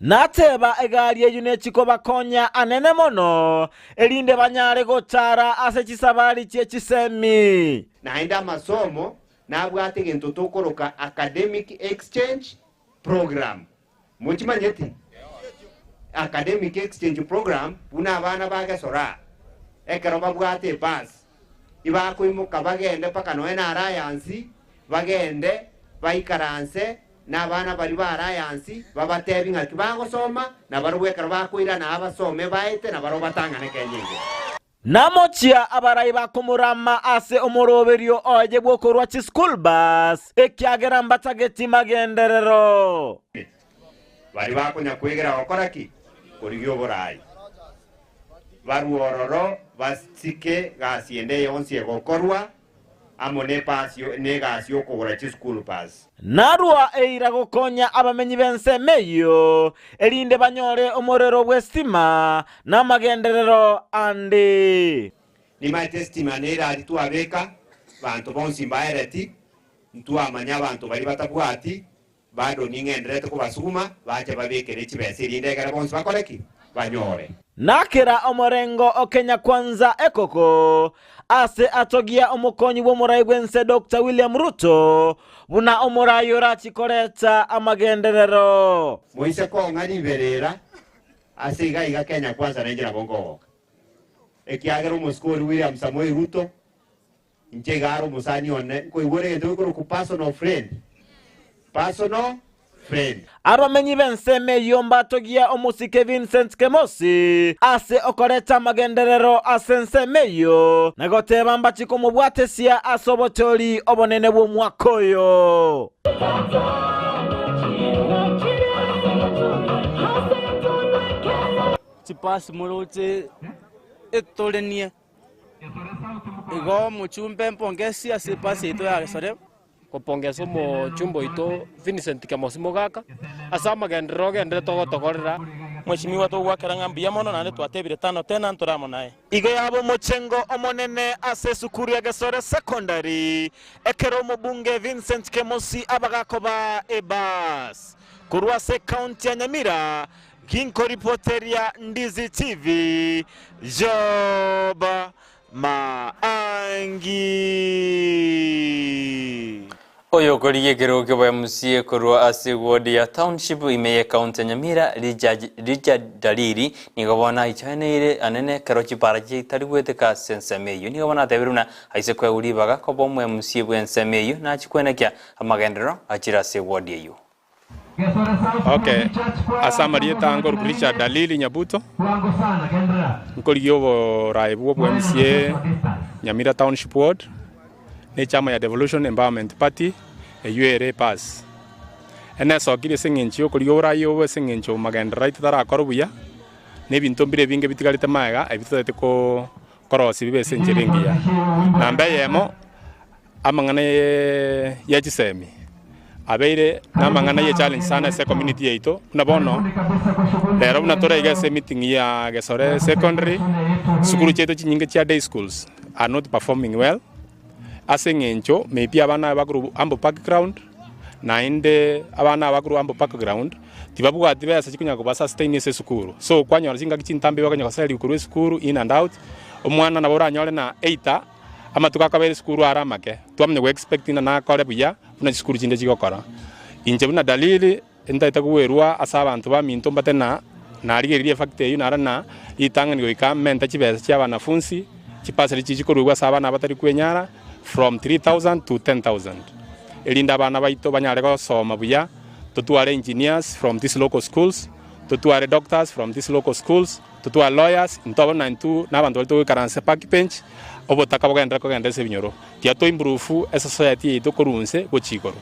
Nateba egari eyio nechikobakonya anene mono, erinde banyare gochara ase chisabari chie chisemi. Naende amasomo nabwate egento tokoroka academic exchange program. Mochimanyeti? Academic exchange program buna abana bagesora aa, ekero babwate ebus, ibakoimoka bagende mpaka nonya na Alliance, bagende baikaranse Na abana baria ba Alliance babatebi ng'aki bagosoma, na barobwo ekero bakoirana aa basome baete, na barobwo batang'ane Kenya igoro. Namochia abarai bakomorama ase omoroberio oye bw'okorua chischool bus, ekiagera mbatageti magenderero. Baria bakonya kwegera gokora ki? Korigia oborai. Barue ororo basike gasi ende yonsi egokorwa, amo nepasi negasi y'okogora chischool bus. Narua eira gokonya abamenyi b'ensemo eyio, erinde banyore omorero bw'esitima na amagenderero ande. Nimaete esitima nerari twabeka, banto bonsi mbaereti, ntwamanya abanto baria batabwati, Bado ning'endererete kobasuguma bache babekere chibesa erinde egere bonsi bakore ki? Banyore. Na kera omorengo o Kenya Kwanza ekoko ase atogia omokonyi bw'omorai bw'ense Doctor William Ruto buna omorai orachi koreta amagenderero. Moise kong'a riberera ase iga iga Kenya Kwanza nainche nabo nkogoka, ekiagera omosike oria William Samoei Ruto Inche iga are omosani one, nkoigwera egento gekorokwa personal friend, personal friend. Abamenyi b'ensemo eyio mbatogia omosike Vincent Kemosi ase okoreta amagenderero ase ensemo eyio na goteba mbachi komobwatesia ase obochori obonene bw'omwaka oyo. Chipasi moroche. etorenie. Igo omochumbe mpongesi ase epasi yaito ya Gesore. Kopongesa omochumba oito Vincent Kemosi Mogaka ase amagenderero ogenderete ogotokorera. Mweshimiwa togoakera ng'a mbuya mono naende twatebire tano tena ntore amo naye. Igo yaba omochengo omonene ase esukuru ya Gesore Secondary ekero omobunge Vincent Kemosi abagakoba ebus korwa ase ekaunti ya Nyamira ginkoripoteria Ndizi TV, Job Maangi. Oyokorigia ekerogo ki'oboya MCA korwa ase ward ya Township ime y'ecounty ya Nyamira, Richard Richard Dalili, nigo bono aichaneire anene ekero chipara chitari goeteka ase ensemo eyio. Nigo bono atebire buna aise koegwa ribaga koba omo MCA bw'ensemo eyio nachie kwenekia amagenderero achire ase eward eyio. Okay, ase amarieta ango korwa Richard Dalili Nyabuto, nkorigia oboraai bwa obwa MCA Nyamira Township Ward, na echama ya Devolution Empowerment Party eywo ere epasi. Enesokire ase eng'encho ya okorigia oboraai obo ase eng'encho magenderero aito tarakore buya, na ebinto mbire ebinge bitigarete magega ebi totagete ko korosia bibe ase enchera engiya. Namba eyemo. Amang'ana ye chisemi abeire namang'ana ye challenge sana ase ecommunity yaito buna bono rero buna tore iga ase emeeting ya Gesore secondary, chisukuru chiaito chinyinge chia day schools are not performing well ase eng'encho maybe abana aba bakorwa humble background naende abana aba bakorwa humble background tibabwati besa chikonya koba sustain ase esukuru. So kwanyora chingaki chintambe bakonya goseria korwa esukuru in and out, omwana nabo oranyore na either. Amatuko akaba esukuru are amake, twamanya go expect ng'a nakore buya buna chisukuru chinde chigokora. Inche buna Dalili, ntaete kogwerwa ase abanto baminto mbate na narigereria efact eyio naro na ritang'ani goika mente chibesa chia abanafunsi, chipasari chiria chikoruegwa ase abana abatari kwenyara from 3000 to 10000 erinde abana baito banyare gosoma buya, totware engineers from these local schools, totware doctors from these local schools. Totware lawyers, intwe abwo naintwe na abanto baria togoikaransa park bench, obotaka bogenderere kogenda ase ebinyoro. Tiga to improve esociety yaito korwa inse gochia igoro.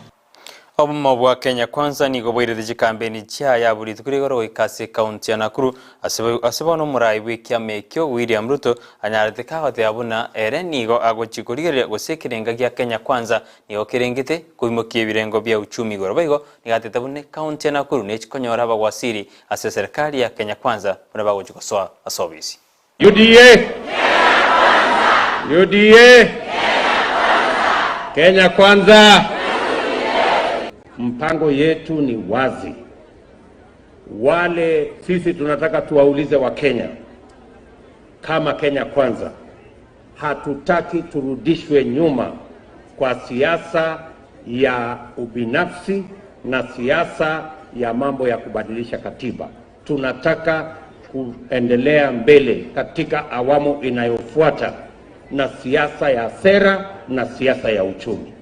Obomo bwa Kenya Kwanza nigo boirete chikambeni chiaye abwo rituko ria igoro goika ase ekaunti ya Nakuru ase ase bono omorai bw'ekiama ekio William Ruto anyarete kagoteba buna ere nigo agochia korigereria gose ekerenga gia Kenya Kwanza nigo kerengete koimokia ebirengo bia uchumi igoro boigo nigo atete buna ekaunti ya Nakuru nechikonyora abagwasiri Ase eserekari ya Kenya Kwanza buna bagochia gosoa ase obisi. UDA! UDA! Kenya Kwanza! Mpango yetu ni wazi. Wale sisi tunataka tuwaulize Wakenya kama Kenya Kwanza, hatutaki turudishwe nyuma kwa siasa ya ubinafsi na siasa ya mambo ya kubadilisha katiba. Tunataka kuendelea mbele katika awamu inayofuata na siasa ya sera na siasa ya uchumi.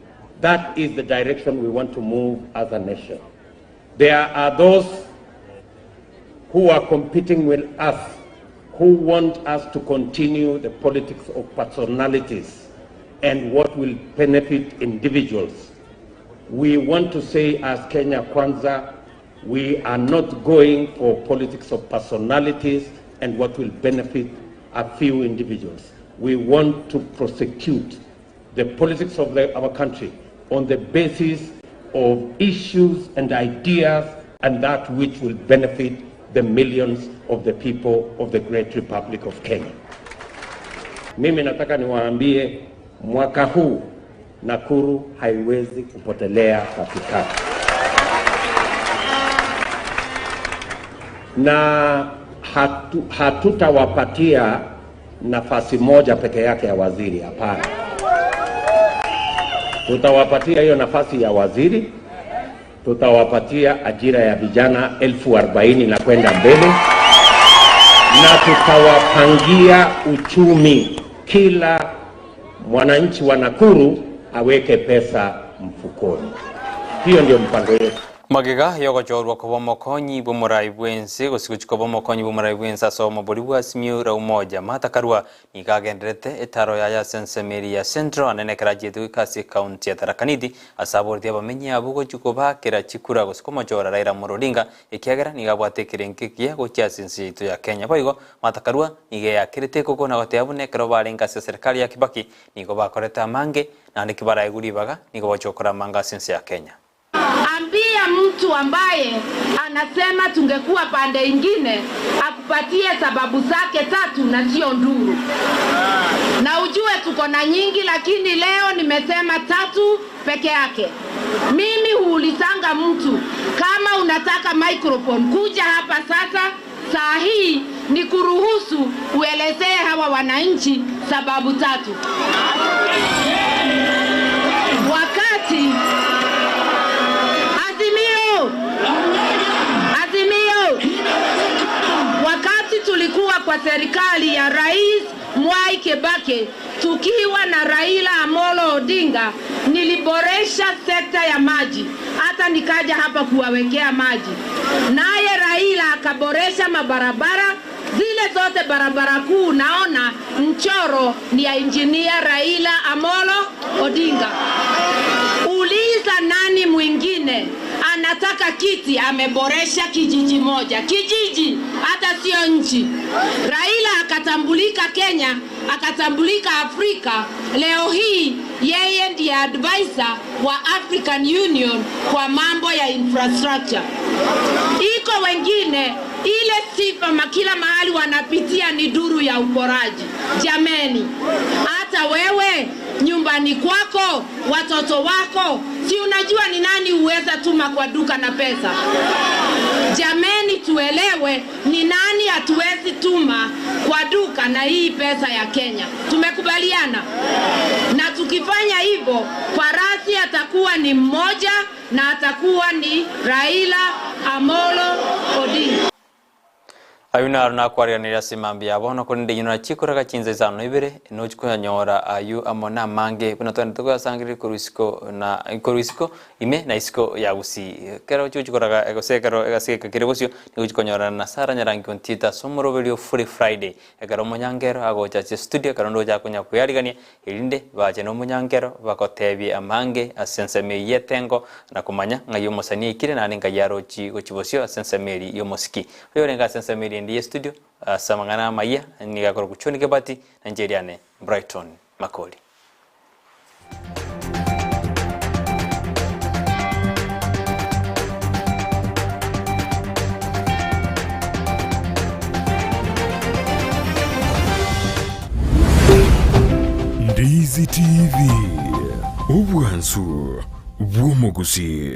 That is the direction we want to move as a nation. There are those who are competing with us who want us to continue the politics of personalities and what will benefit individuals. We want to say as Kenya Kwanza, we are not going for politics of personalities and what will benefit a few individuals. We want to prosecute the politics of the, our country on the basis of issues and ideas and that which will benefit the millions of the people of the great Republic of Kenya. Mimi nataka niwaambie mwaka huu Nakuru haiwezi kupotelea katikati. Na hatu, hatutawapatia nafasi moja peke yake ya waziri, hapana. Tutawapatia hiyo nafasi ya waziri, tutawapatia ajira ya vijana 40,000 na kwenda mbele, na tutawapangia uchumi. Kila mwananchi wa Nakuru aweke pesa mfukoni. Hiyo ndio mpango yetu. Magega y'ogochorwa koba omokonyi bw'omorai bw'ense gose gochia koba omokonyi bw'omorai bw'ense ase omobori bwa Azimio la Umoja, Martha Karua nigo agenderete etaro yaye ase ensemo eria ya Central anene ekero achiete goika ase ecounty ya Tharaka Nithi ase aboreti abamenyi abwo gochia kobaakera chikura gose komochora Raila Amolo Odinga ekiagera nigo abwate ekerengo ekiya gochia ase ense yaito ya Kenya. Boigo Martha Karua nigo eyakerete ekoko na goteba buna ekero barenge ase eserekari ya Kibaki nigo bakorete amange naende kibaraegwe ribaga nigo bagochia gokora amange ase ense ya Kenya. Ambia mtu ambaye anasema tungekuwa pande ingine akupatie sababu zake tatu na sio nduru. Na ujue tuko na nyingi, lakini leo nimesema tatu peke yake. Mimi huulizanga mtu kama unataka microphone, kuja hapa sasa. Saa hii ni kuruhusu uelezee hawa wananchi sababu tatu. Wakati Azimio, Azimio, wakati tulikuwa kwa serikali ya Rais Mwai Kibaki tukiwa na Raila Amolo Odinga, niliboresha sekta ya maji, hata nikaja hapa kuwawekea maji, naye Raila akaboresha mabarabara zile zote, barabara kuu naona mchoro ni ya injinia Raila Amolo Odinga. Uliza nani mwingine anataka kiti, ameboresha kijiji moja, kijiji hata sio nchi. Raila akatambulika Kenya, akatambulika Afrika. Leo hii yeye ndiye advisor wa African Union kwa mambo ya infrastructure. Iko wengine ile sifa kila mahali wanapitia ni duru ya uporaji. Jameni, hata wewe nyumbani kwako, watoto wako, si unajua ni nani huweza tuma kwa duka na pesa? Jameni, tuelewe ni nani hatuwezi tuma kwa duka na hii pesa ya Kenya. Tumekubaliana? Na tukifanya hivyo, farasi atakuwa ni mmoja na atakuwa ni Raila Amolo Odinga. Ayio naro nakwariganirie ase mambia ya bono, korende inwe nachie koraga chinsa isano na ibere, nochie koyanyora ayio amo namange buna twenete koyasangereria korwa isiko na korwa isiko ime na isiko ya gusii. Ekero ochigochia koraga gose ekero ase egeka kere bosio, nigo ogochia konyorana na Sarah Nyarangi Ontita ase omoroberio o Free Friday, ekero omonyangero agocha ase estudio ekero onde ocha konya koyarigania, erinde bache na omonyangero bagotebie amange ase ensemo eyio y'etengo na komanya ng'ai omosani aikire naende ng'ai arochi gochia bosio ase ensemo eria y'omosiki. Oyorenge ase ensemo eria ende y'estudio ase amang'ana amayia nigo akorokwa John Kebati na inche eriane Brighton Makori. Ndizi TV, obwansu bw'omogusii.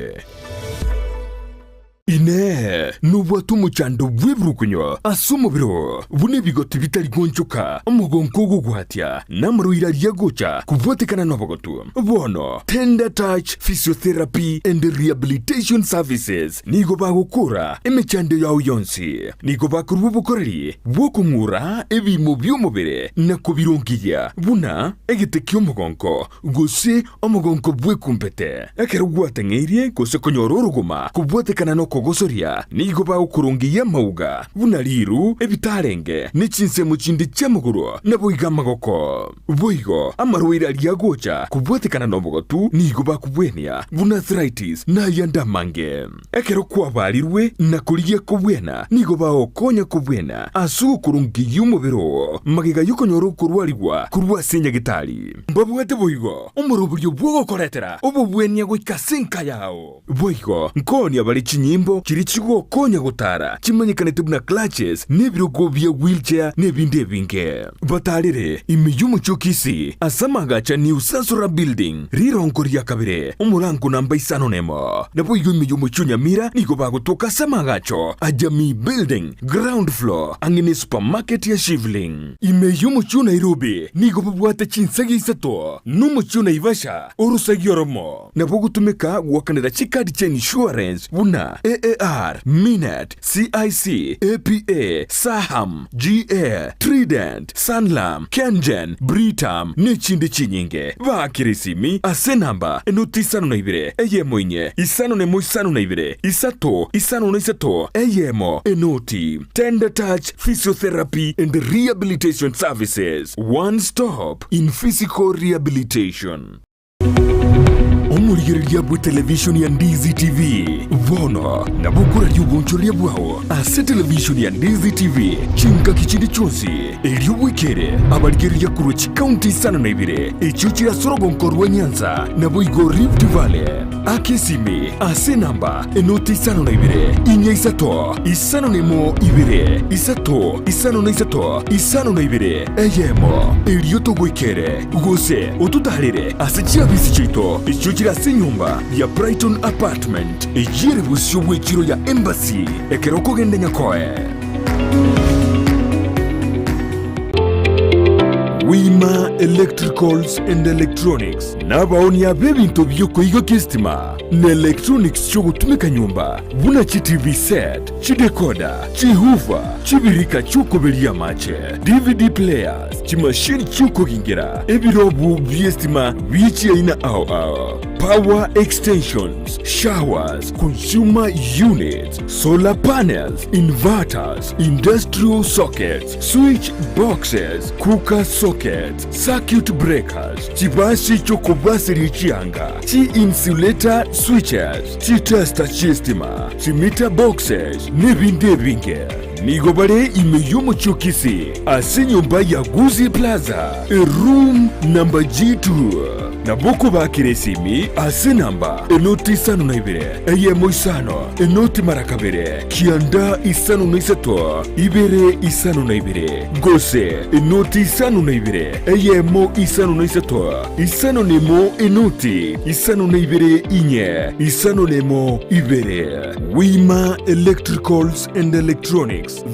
Inee! Nobwate omochando bw'ebirukunyo ase omobere oo, buna ebigoti bitari goonchoka, omogonko ogogwatia, na amarwaire aria agocha kobwatekana nobogotu? Bono Tender Touch Physiotherapy and Rehabilitation Services nigo bagokora emechando yao yonsi. Nigo bakorua obokoreri bw'okong'ura ebiimo bi'omobere na kobirongeria, buna egete ki'omogonko, gose omogonko bw'ekumbete. Ekero gwateng'eirie gose konyora orogoma kobwatekana nokogosoria, nigo bagokorongeyia amauga, buna riiru, ebitarenge, ne chinsemo chinde chi'amagoro, naboigo amagoko. Boigo amarwaire aria agocha kobwatekana nobogotu nigo bakobwenia, buna arthritis na ayande amange. Ekero kwabarirwe na korigia kobwena, nigo bagokonya kobwena ase ogokorongeyia omobere oo magega y'okonyora okorwarigwa korwa ase nyagetari. Mbabwate boigo omoroberio bw'ogokoretera obobwenia goika ase enka yao. Boigo nkoonia bare chinyimbo chiria chigokonya gotara chimanyekanete buna clutches na ebirogo bia wheelchair na ebinde ebinge. Batarere ime y'omochie o Kisii ase amagacha New Sasora Building, rirongo ria kabere, omorango namba isano nemo. Naboigo ime y'omochie o Nyamira nigo bagotoka ase amagacho a Jamii Building, ground floor, ang'e ne supermarket ya Shivling. Ime y'omochie o Nairobi nigo babwate chinsegi isato, na omochie o Naivasha orosegi oromo. Nabo ogotumeka goakanera chikadi chia insurance buna AAR, Minet, CIC, APA, Saham, GA, Trident, Sanlam, Kengen, Britam, nechinde chinyinge. Baakere esimi ase enamba enoti isano na ibere, eyemo inye, isano nemo isano na ibere, isato, isano na isato, eyemo, enoti. Tender Touch Physiotherapy and Rehabilitation Services, one stop in physical rehabilitation. Omorigereria bw'etelevishoni ya Ndizi TV bono nabo okoraria obonchoreria bwao ase televishoni ya Ndizi TV chingaki chinde chionsi, erio bwekere abarigereria korwa chikaunti isano na ibere echio chire ase orogonko rwa Nyanza naboigo Rift Valley. Aka esimi ase enamba enoti isano na ibere, inya isato, isano na emo ibere, isato, isano na isato, isano na ibere, eyemo, erio togoikere, gose ototaarere ase chiabisi chiaito echio chire ase enyomba ya Brighton Apartment, eyio ere bosio bw'echiro ya Embassy, ekero okogenda Nyakoe. Wima Electricals and Electronics Nabaonia b'ebinto bi'okoigokia esitima na electronics chi'ogotumeka nyomba, buna chi TV set, chidecoder, chihoofer, chibirika chi'okoberia amache, DVD players, chimashini chi'okogingera, ebirobu bi'esitima bie chiaina ao ao, power extensions, showers, consumer units, solar panels, inverters, industrial sockets, switch boxes, cooker sockets, circuit breakers, chibasi chi'okobaseria chianga, chi-insulator switches, chitester chi'estima, chimeter boxes, nebinde ebinge. Nigo bare ime y'omochie o Kisii ase enyomba ya Gusii Plaza, eroom number G2. Nabo okobakera esimi ase enamba enoti isano na ibere, eyemo isano, enoti mara kabere, kianda isano na isato, ibere isano na ibere. Gose enoti isano na ibere, eyemo isano na isato, isano na emo enoti isano na ibere inye, isano na emo ibere. Wima Electricals and Electronics.